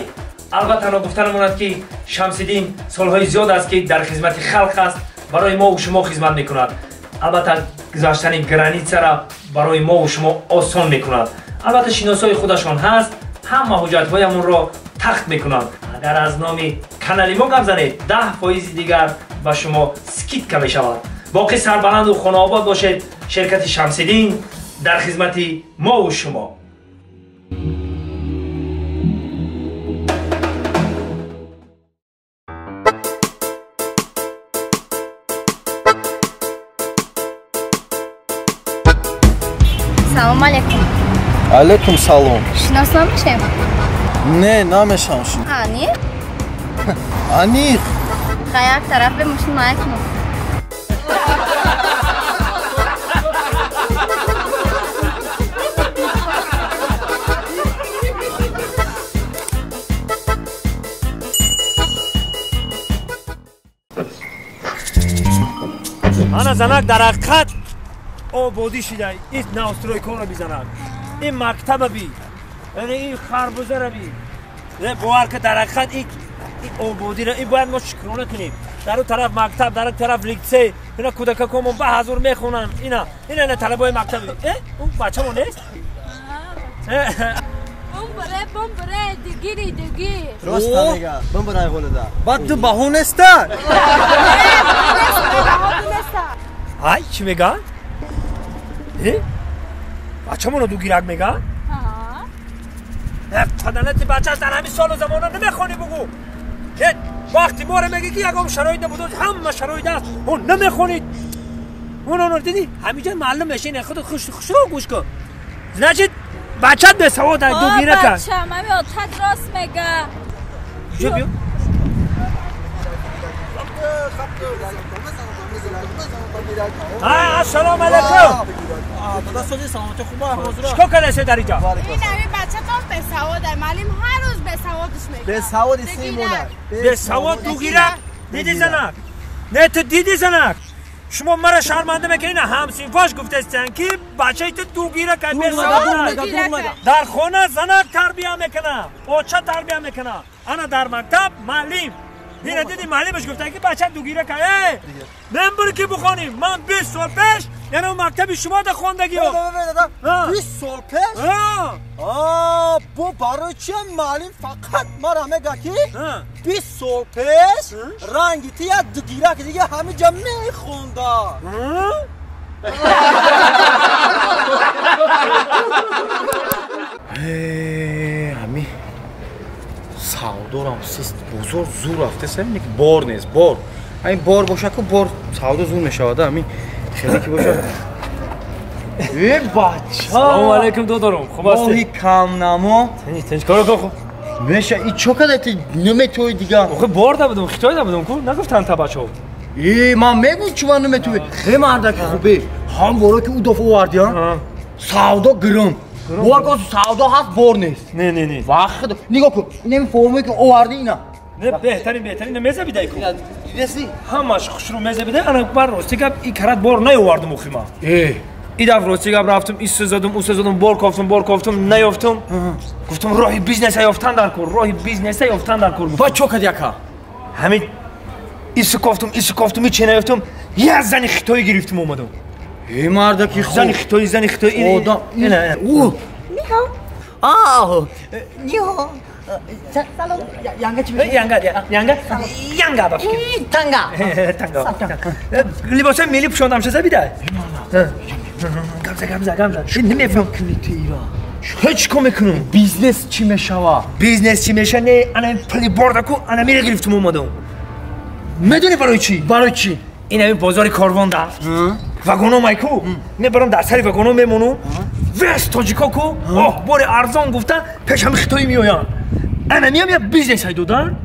S6: Албатта ногуфта намонад ки Шамсиддин солҳои зиёд аст ки дар хизмати халқ аст, барои мо шумо хизмат мекунад. Албатта гузаштани границаро барои мо шумо осон мекунад. Албатта шиносои худашон ҳаст, ҳама ҳуҷҷатҳоямонро тахт мекунанд. Агар аз номи канали мо гап занед, 10% дигар ба шумо скидка мешавад. Боқӣ сарбаланду хонаобод бошед. Ширкати Шамсиддин дар хизмати мо шумо.
S5: Салом алейкум.
S12: Алейкум салом.
S5: Шинос намешем?
S12: Не, намешам шинос.
S5: Аниқ?
S12: Аниқ.
S5: Хай як тараф бе мошин майкунам.
S6: Ана занак дар ҳақиқат ободӣ шида. Ин навстройконро бизанад, ин мактаба би, яъне ин харбузаро би. Бовар ки дар ҳақиқат ин ободиро ин бояд мо шукрона кунем. Дар он тараф мактаб, дар он тараф литсей, ина кӯдакакомон ба ҳазур мехонанд. Ина ина ина талабои мактаб. Ӯ бачамо нест?
S5: Бумбуре, бумбуре, дугири, дугир.
S12: Рост мега, бумбурай ғолида. Баъд ту баҳо неста?
S6: Ай, чӣ мега? Бачамоно дугирак мега? Паданати бачааш дар ҳамин солу замона намехонӣ бугӯ. Вақти моро мегӣ ки ягон шароит набуд, ҳама шароит аст, он намехонид. Он дидӣ ҳаминҷа маълум мешин, худат хушрӯ гӯш кун. Значит бачат бесавод аст, дугирак аст.
S5: Бачам ҳамин отат рост мега.
S6: Ҷо биё. Ассалому алайкум.
S10: Дада сози саломатӣ хуб аст?
S6: Чикор кардааст дар инҷо?
S5: Ин ҳамин бачатон бесавод аст. Маълим ҳар рӯз бесаводаш мегӯяд.
S12: Бесавод симона.
S6: Бесавод дугирак. Дидӣ занак? Не, ту дидӣ занак? Шумо маро шарманда мекунед. Ҳамсинфош гуфтаистанд ки бачаи ту дугирак аст, бесавод аст. Дар хона занак тарбия мекунад, оча тарбия мекунад. Ана дар мактаб маълим. Дина диди маълимаш гуфта ки бача дугирак аст. Мен бури ки бихонем. Ман 20 сол пеш яъне он мактаби шумо да хондагиё.
S10: 20 сол пеш? Бо барои чи маълим фақат мара мега ки 20 сол пеш ранги ти як дугирак дига ҳаминҷа мехонда.
S1: Ҳами савдорам сист бозор зур рафтест, ки бор нест, бор. Ҳамин бор бошад ку бор савдо зур мешавад, ҳамин хеле ки бошад. Э бача!
S6: Салому алайкум додаром, хуб ҳастед?
S1: Моҳи камнамо.
S6: Тинч кор кун хуб.
S1: Меша, и чо када ти наметои дига?
S6: Охе бор набудум, хитой набудум ку, нагуфтан та бачаҳо.
S1: Э, ман мегӯм чӣ ман наметои. Хе мардаки хубе, ҳам боро ки ӯ дафъа оварди, савдо гирм. Бовар кун, савдо ҳаст, бор нест.
S6: Не, не, не.
S1: Вақт нигоҳ кун, инами формое ки оварди ина.
S6: Не, беҳтарин, беҳтарин, мезабидай ку.
S1: Дидеси?
S6: Ҳамаш хушрӯ мезабидай, ана бар рости гап и карат бор наёвардум охи ман.
S1: Э.
S6: И дафъ рости гап рафтум, ис задум, ус задум, бор кофтум, бор кофтум, наёфтум. Гуфтум роҳи бизнеса ёфтан дар кор, роҳи бизнеса ёфтан дар кор.
S1: Ба чо кади ака?
S6: Ҳамин ис кофтум, ис кофтум, ҳеч наёфтум. Як зани хитоӣ гирифтум омадум.
S1: Э мардаки хуб.
S6: Зани хитоӣ, зани хитоӣ.
S1: Одам.
S6: Ина.
S1: У.
S8: Нихо.
S1: Аа. Нихо.
S8: Салом.
S1: Янга чӣ мешавад?
S6: Янга, янга, янга ба фикр.
S1: Танга.
S6: Танга. Либосҳои миллӣ пӯшондам шуда бидай. Гамза, гамза, гамза. Намефаҳмам
S1: кунӣ ту ира.
S6: Ҳеҷ кор мекунам.
S1: Бизнес чӣ мешавад?
S6: Бизнес чӣ мешавад? Не, ана пули борда ку, ана мира гирифтум омадам. Медонӣ барои чӣ?
S1: Барои чӣ?
S6: Ин ҳамин бозори корвон да. Вагоно майку. Мебарам дар сари вагоно мемонам. Вес тоҷико ку, оҳ, бори арзон гуфта пеш ҳами хитоӣ меоянд. Ана миям як бизнес ҳай додан.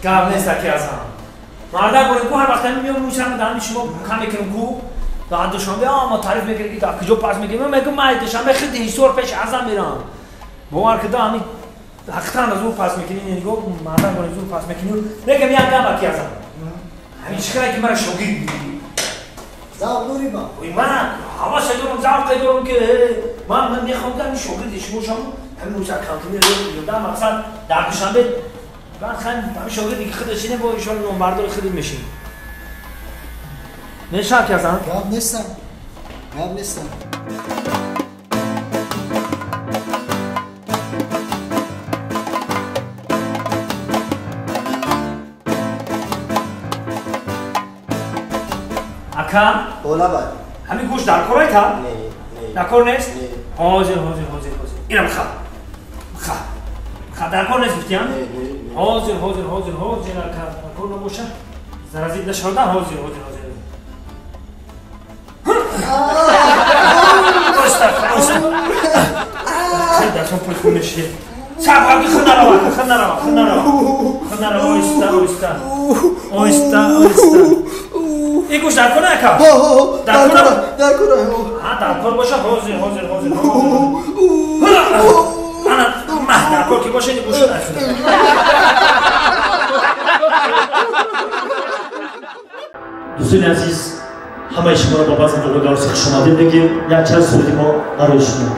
S6: Гап нест аки азам. Мардак борем ку ҳар вақт ҳамин меом мӯшам дар ҳамин шумо кам мекунем ку. Дар Душанбе ама таъриф мекунем ки дар куҷо пас мекунем. Ман мегӯм ман Душанбе хиди ҳисор пеш азам мерам. Бовар кида ҳамин ҳақиқатан аз зур пас мекунӣ, нигоҳ мардак борем зур пас мекунӣ. Мегӯм як гап аки азам. Ҳамин чӣ хеле ки мара шогирд бигирӣ.
S10: Завқ дорӣ ба?
S6: Ман ҳаваса дорам, завқе дорам ки ман мехоҳам ки ҳамин шогирди шумо шавам, ҳамин рӯза контейнер ёдам мақсад дар Душанбе баъд ҳамин шогирди ки худаш ине бо иншоалло номбардори худат мешин. Мешавад ки асан?
S10: Гап нестам. Гап нестам.
S6: Ака?
S12: Ола бай.
S6: Ҳамин гӯшт дар кор айта?
S12: Не, не.
S6: Дар кор нест?
S12: Не.
S6: Ҳозир, ҳозир, ҳозир, ҳозир. Инам ха. Ха. Ха дар кор нест гуфтиям?
S12: Не, не, не.
S6: Ҳозир, ҳозир, ҳозир, ҳозир ака. Дар кор набоша. Заразит нашавда ҳозир, ҳозир, ҳозир. Оста, оста. Дастон пой хун мешид. Сабр, хун нарава, хун нарава, хун нарава. Хун нарава, оста, оста. Оста, оста. Ин гӯш дар кор ака?
S12: Дар кор, дар кор.
S6: Ҳа, дар кор боша, ҳозир, ҳозир, ҳозир. Ана, маҳ дар кор ки боша, ин гӯш дар кор.
S14: Дӯстони азиз, ҳамаи шуморо ба базми Бобои хуш омадед мегӯем. Якчанд суруди мо барои шумо.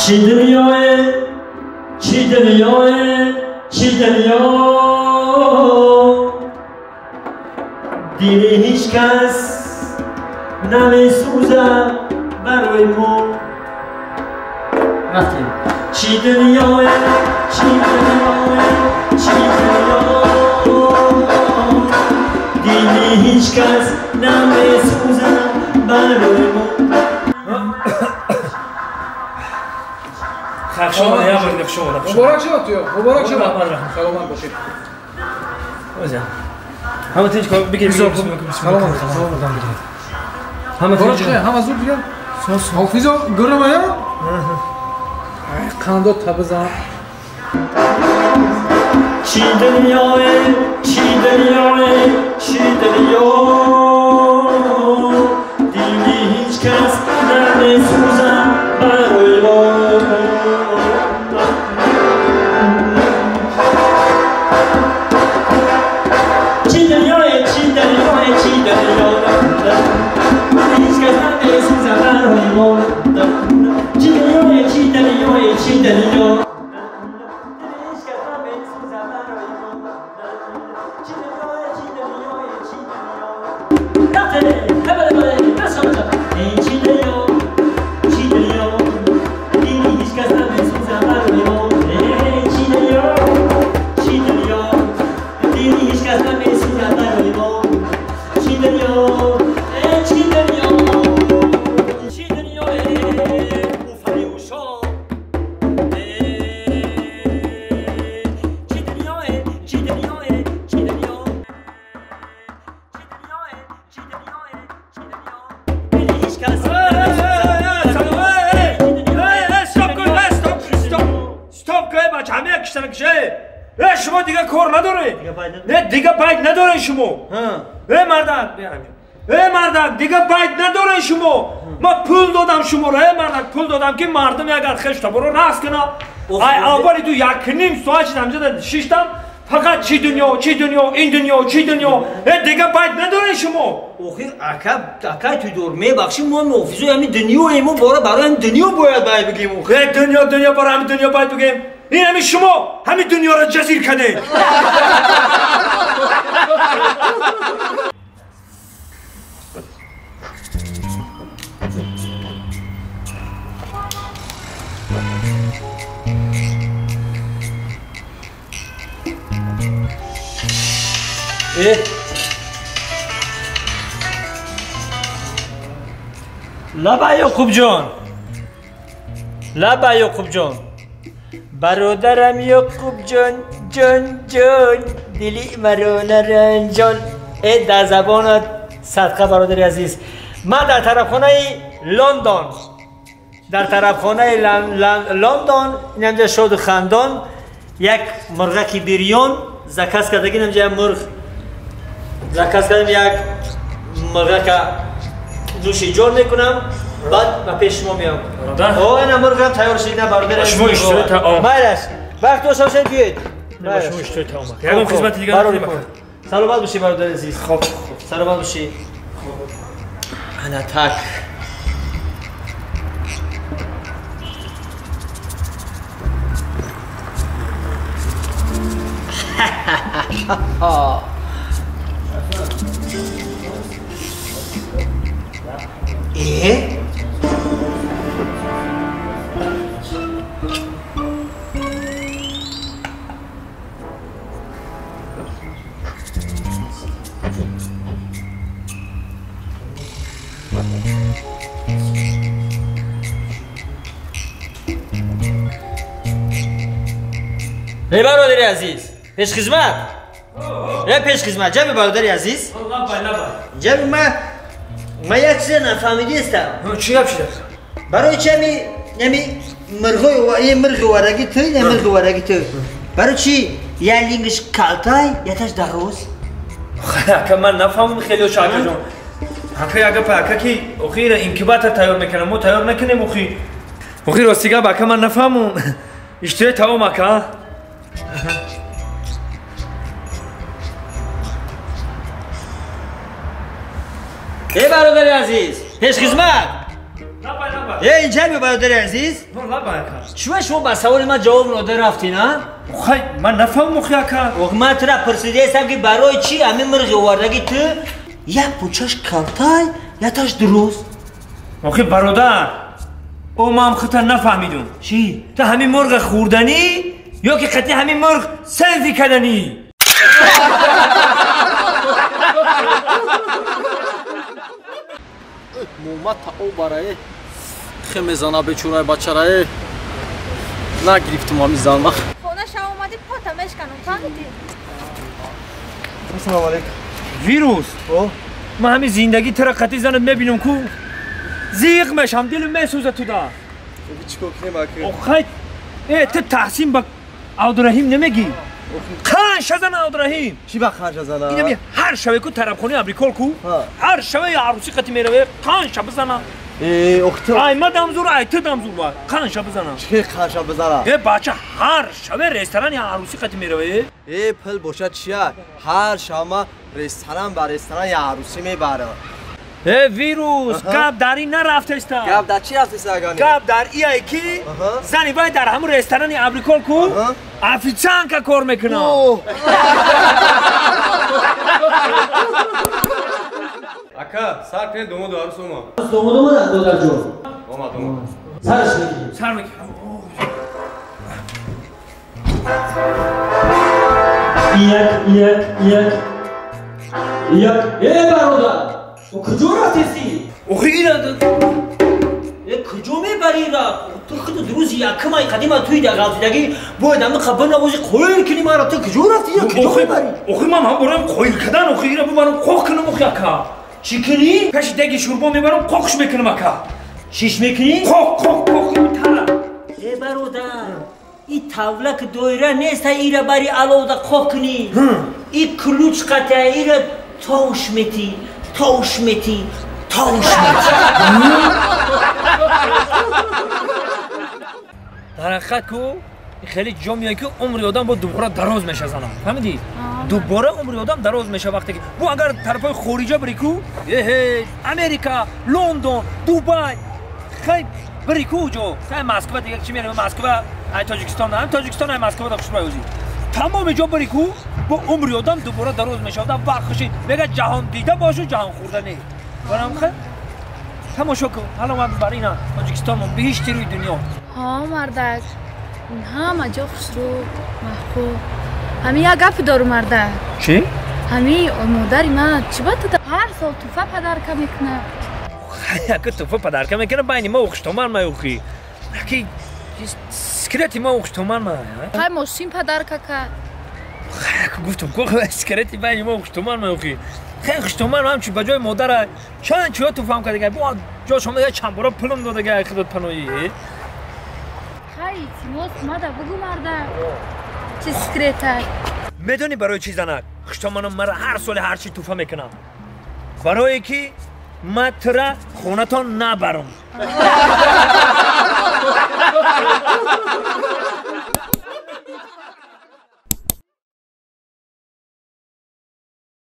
S14: Чӣ дунёе, чӣ дунёе, чӣ дунё, дили ҳеҷ кас намесӯзад барои мо. Рафтем. Чӣ дунёе, чӣ дунёе, чӣ дунё, дили ҳеҷ кас намесӯзад барои мо.
S6: Хуш омадед, як бор дига хуш омадед.
S13: Муборак шавад туё, муборак шавад. Саломат бошед.
S6: Ҳама тинч кор бигир.
S13: Саломат, саломат. Ҳама тинч. Ҳама зуд дигар. Ҳофизо гурма я? Қандо табизан.
S14: Чӣ дунёе, чӣ дунёе, чӣ дунё, дили ҳеҷ кас намесӯзад барои мо. Чӣ дунёе, чӣ дунёе, чӣ дунё, ҳеҷ кас намесӯзад барои мо. Чӣ дунёе, чӣ дунёе, чӣ дунё.
S6: Шумо дига кор надоред. Не, дига байт надоред шумо. Э мардак, э мардак, дига байт надоред шумо. Ма пул додам шуморо, э мардак, пул додам ки мардум агар хештаборо рақс кунад. Ай аввали ду як ним соат шидам ҷода шиштам, фақат чӣ дунё, чӣ дунё, ин дунё, чӣ дунё. Э дига байт надоред шумо.
S1: Охир ака, акай ту дор мебахши, мо муҳофизои ҳамин дунёем, мо бора барои ҳамин дунё бояд байт бигем.
S6: Э дунё, дунё барои ҳамин дунё байт бигем. Ин ҳамин шумо ҳамин дунёро ҷазир кардед.
S14: Лаба Ёқубҷон, лаба Ёқубҷон, бародарам Ёқубҷон, ҷон ҷон, дили маро наранҷон. Э дар забонат садқа бародари азиз. Ман дар тарафхонаи Лондон, дар тарафхонаи Лондон, инамҷа шоду хандон, як мурғаки бирён заказ кардаги, инамҷа як мурғ заказ кардам, як мурғака нӯши ҷон мекунам, баъд ба пеши шумо меям. О, ина мурғам тайёр шид, ина бародари
S6: шумо иштиҳои таом.
S14: Майлаш, вақт дошта бошед, биёед.
S6: Шумо иштиҳои таом. Ягон хизмати дигар надорем.
S14: Саломат бошед бародари азиз.
S6: Хоб, хоб.
S14: Саломат бошӣ. Ана так. Эй бародари азиз, пешхизмат. Эй пешхизмат, ҷаби бародари азиз. Ҷаби ман як чизе нафаҳмидистам.
S6: Чӣ гап шуда?
S14: Барои чи ами мирғои мирғи овардаги ту, я мирғи овардаги ту. Барои чи я лингиш калтай, яташ дароз?
S6: Ака ман нафаҳмам хеле ака ҷон. Ака як гап ака ки охира инкубатор тайёр мекунам, мо тайёр накунем охи. Охи рости гап ака ман нафаҳмам. Иштиҳои таом ака.
S14: Эй бародари азиз, пешхизмат. Эй инҷа биё бародари азиз. Чува шумо ба саволи ман ҷавоб нода рафтин, а?
S6: Хай, ман нафаҳмам охи ака.
S14: Ох, ман тура пурсидаистам ки барои чи ҳамин мирғи овардаги ту як пучаш калтай, яташ дуруст.
S6: Охи бародар, о ман хута нафаҳмидум.
S14: Чӣ?
S6: Ту ҳамин мурға хӯрданӣ ё ки қатъи ҳамин мурғ селфи карданӣ?
S9: Мума тао барае хе мезана бечурай бачарае нагирифтум ҳами занма.
S5: Хона шав омадӣ пота мешканам, фаҳмидӣ?
S12: Ассалому алайкум.
S6: Вирус. Ман ҳамин зиндагӣ тура қатъи занат мебинам ку зиқ мешам, дилм месӯза туда.
S12: Чӣ кор кунем ака?
S6: Охай, ту Таҳсин ба Абдураҳим намегӣ? Қанша зана Абдураҳим?
S12: Чӣ ба қанша зана?
S6: Инами ҳар шаве ку тарабхонаи Абрикол ку, ҳар шаве арӯсӣ қатӣ мераве, қанша бизана. Ай ма дамзур, ай ту дамзур ба, қанша бизана.
S12: Чӣ қанша бизана?
S6: Э бача ҳар шаве ресторани арӯсӣ қатӣ мераве.
S12: Э пул бошад чия? Ҳар шава ресторан ба ресторани арӯсӣ мебарам.
S6: Э вирус, гап дар ин нарафтеста.
S12: Гап дар чӣ рафтеста агани?
S6: Гап дар ие ки зани вай дар ҳамун ресторани Абрикол ку официантка кор мекунад.
S13: Ака, сар кунед домоду арӯс омад.
S14: Домод омаданд, додарҷон?
S13: Омад, омад.
S14: Сарш мегирем.
S6: Сар мегирем.
S14: Як, як, як. Як. Э бародар! Куҷо рафтеси?
S6: Охи ира
S14: Э куҷо мебари ира? Ту худ рӯзи якумай қадима туи дар ғалтидагӣ бояд ҳама хабар навозӣ қоил кунӣ мара. Ту куҷо рафти? Ира куҷо мебарӣ?
S6: Охи ман ҳам борам қоил кардан, охи ира бибарам қоқ кунам охи ака.
S14: Чӣ кунӣ?
S6: Пеши деги шӯрбо мебарам қоқш мекунам ака.
S14: Чиш мекунӣ?
S6: Қоқ, қоқ, қоқ тара.
S14: Э бародар, и тавлак доира нест, ира бари аловда қоқ кунӣ. И ключ қата ира тош метӣ. Тош метӣ, тош метӣ.
S6: Дар ҳақиқат ку хеле ҷо меояд ки умри одам бо дубора дароз меша занам. Фаҳмидӣ? Дубора умри одам дароз меша вақте ки бу агар тарафҳои хориҷа бири ку, эҳе, Америка, Лондон, Дубай, хай бири ку ҷо, хай Москва дигар чӣ меравӣ Москва, ай Тоҷикистон, ҳам Тоҷикистон ай Москва да хушрӯй озӣ. Тамоми ҷо бири ку, бо умри одам дубора дароз мешавад. Вақт хуши мега ҷаҳон дида бошу ҷаҳон хӯрда не. Барам хай тамошо кун. Ҳало ман бар ина Тоҷикистон мо биҳишти рӯи дунё.
S5: Ҳа мардак, ҳама ҷо хушрӯ, маҳқул. Ҳамин як гапи дору мардак.
S6: Чӣ?
S5: Ҳамин модари ман чӣ ба ту ҳар сол туфа падарка мекунад?
S6: Яка туфа падарка мекунад байни мо хуштоман ма охи. Яки скелети мо хуштоман ма.
S5: Хай мошин падарка кард.
S6: Гуфтам ку скелети байни мо хуштоман ма охи. Хеле хуштоман ҳамчи ба ҷои модара чанд чиҳо туфам кардага. Бо ҷо шумо як чанд бора пулам додага худат паноҳӣ.
S5: Хай илтимос мада бугу мардак. Чӣ секрета?
S6: Медонӣ барои чӣ занак? Хуштоманам мара ҳар соли ҳар чӣ туфа мекунам. Барое ки ман тура хонатон набарам.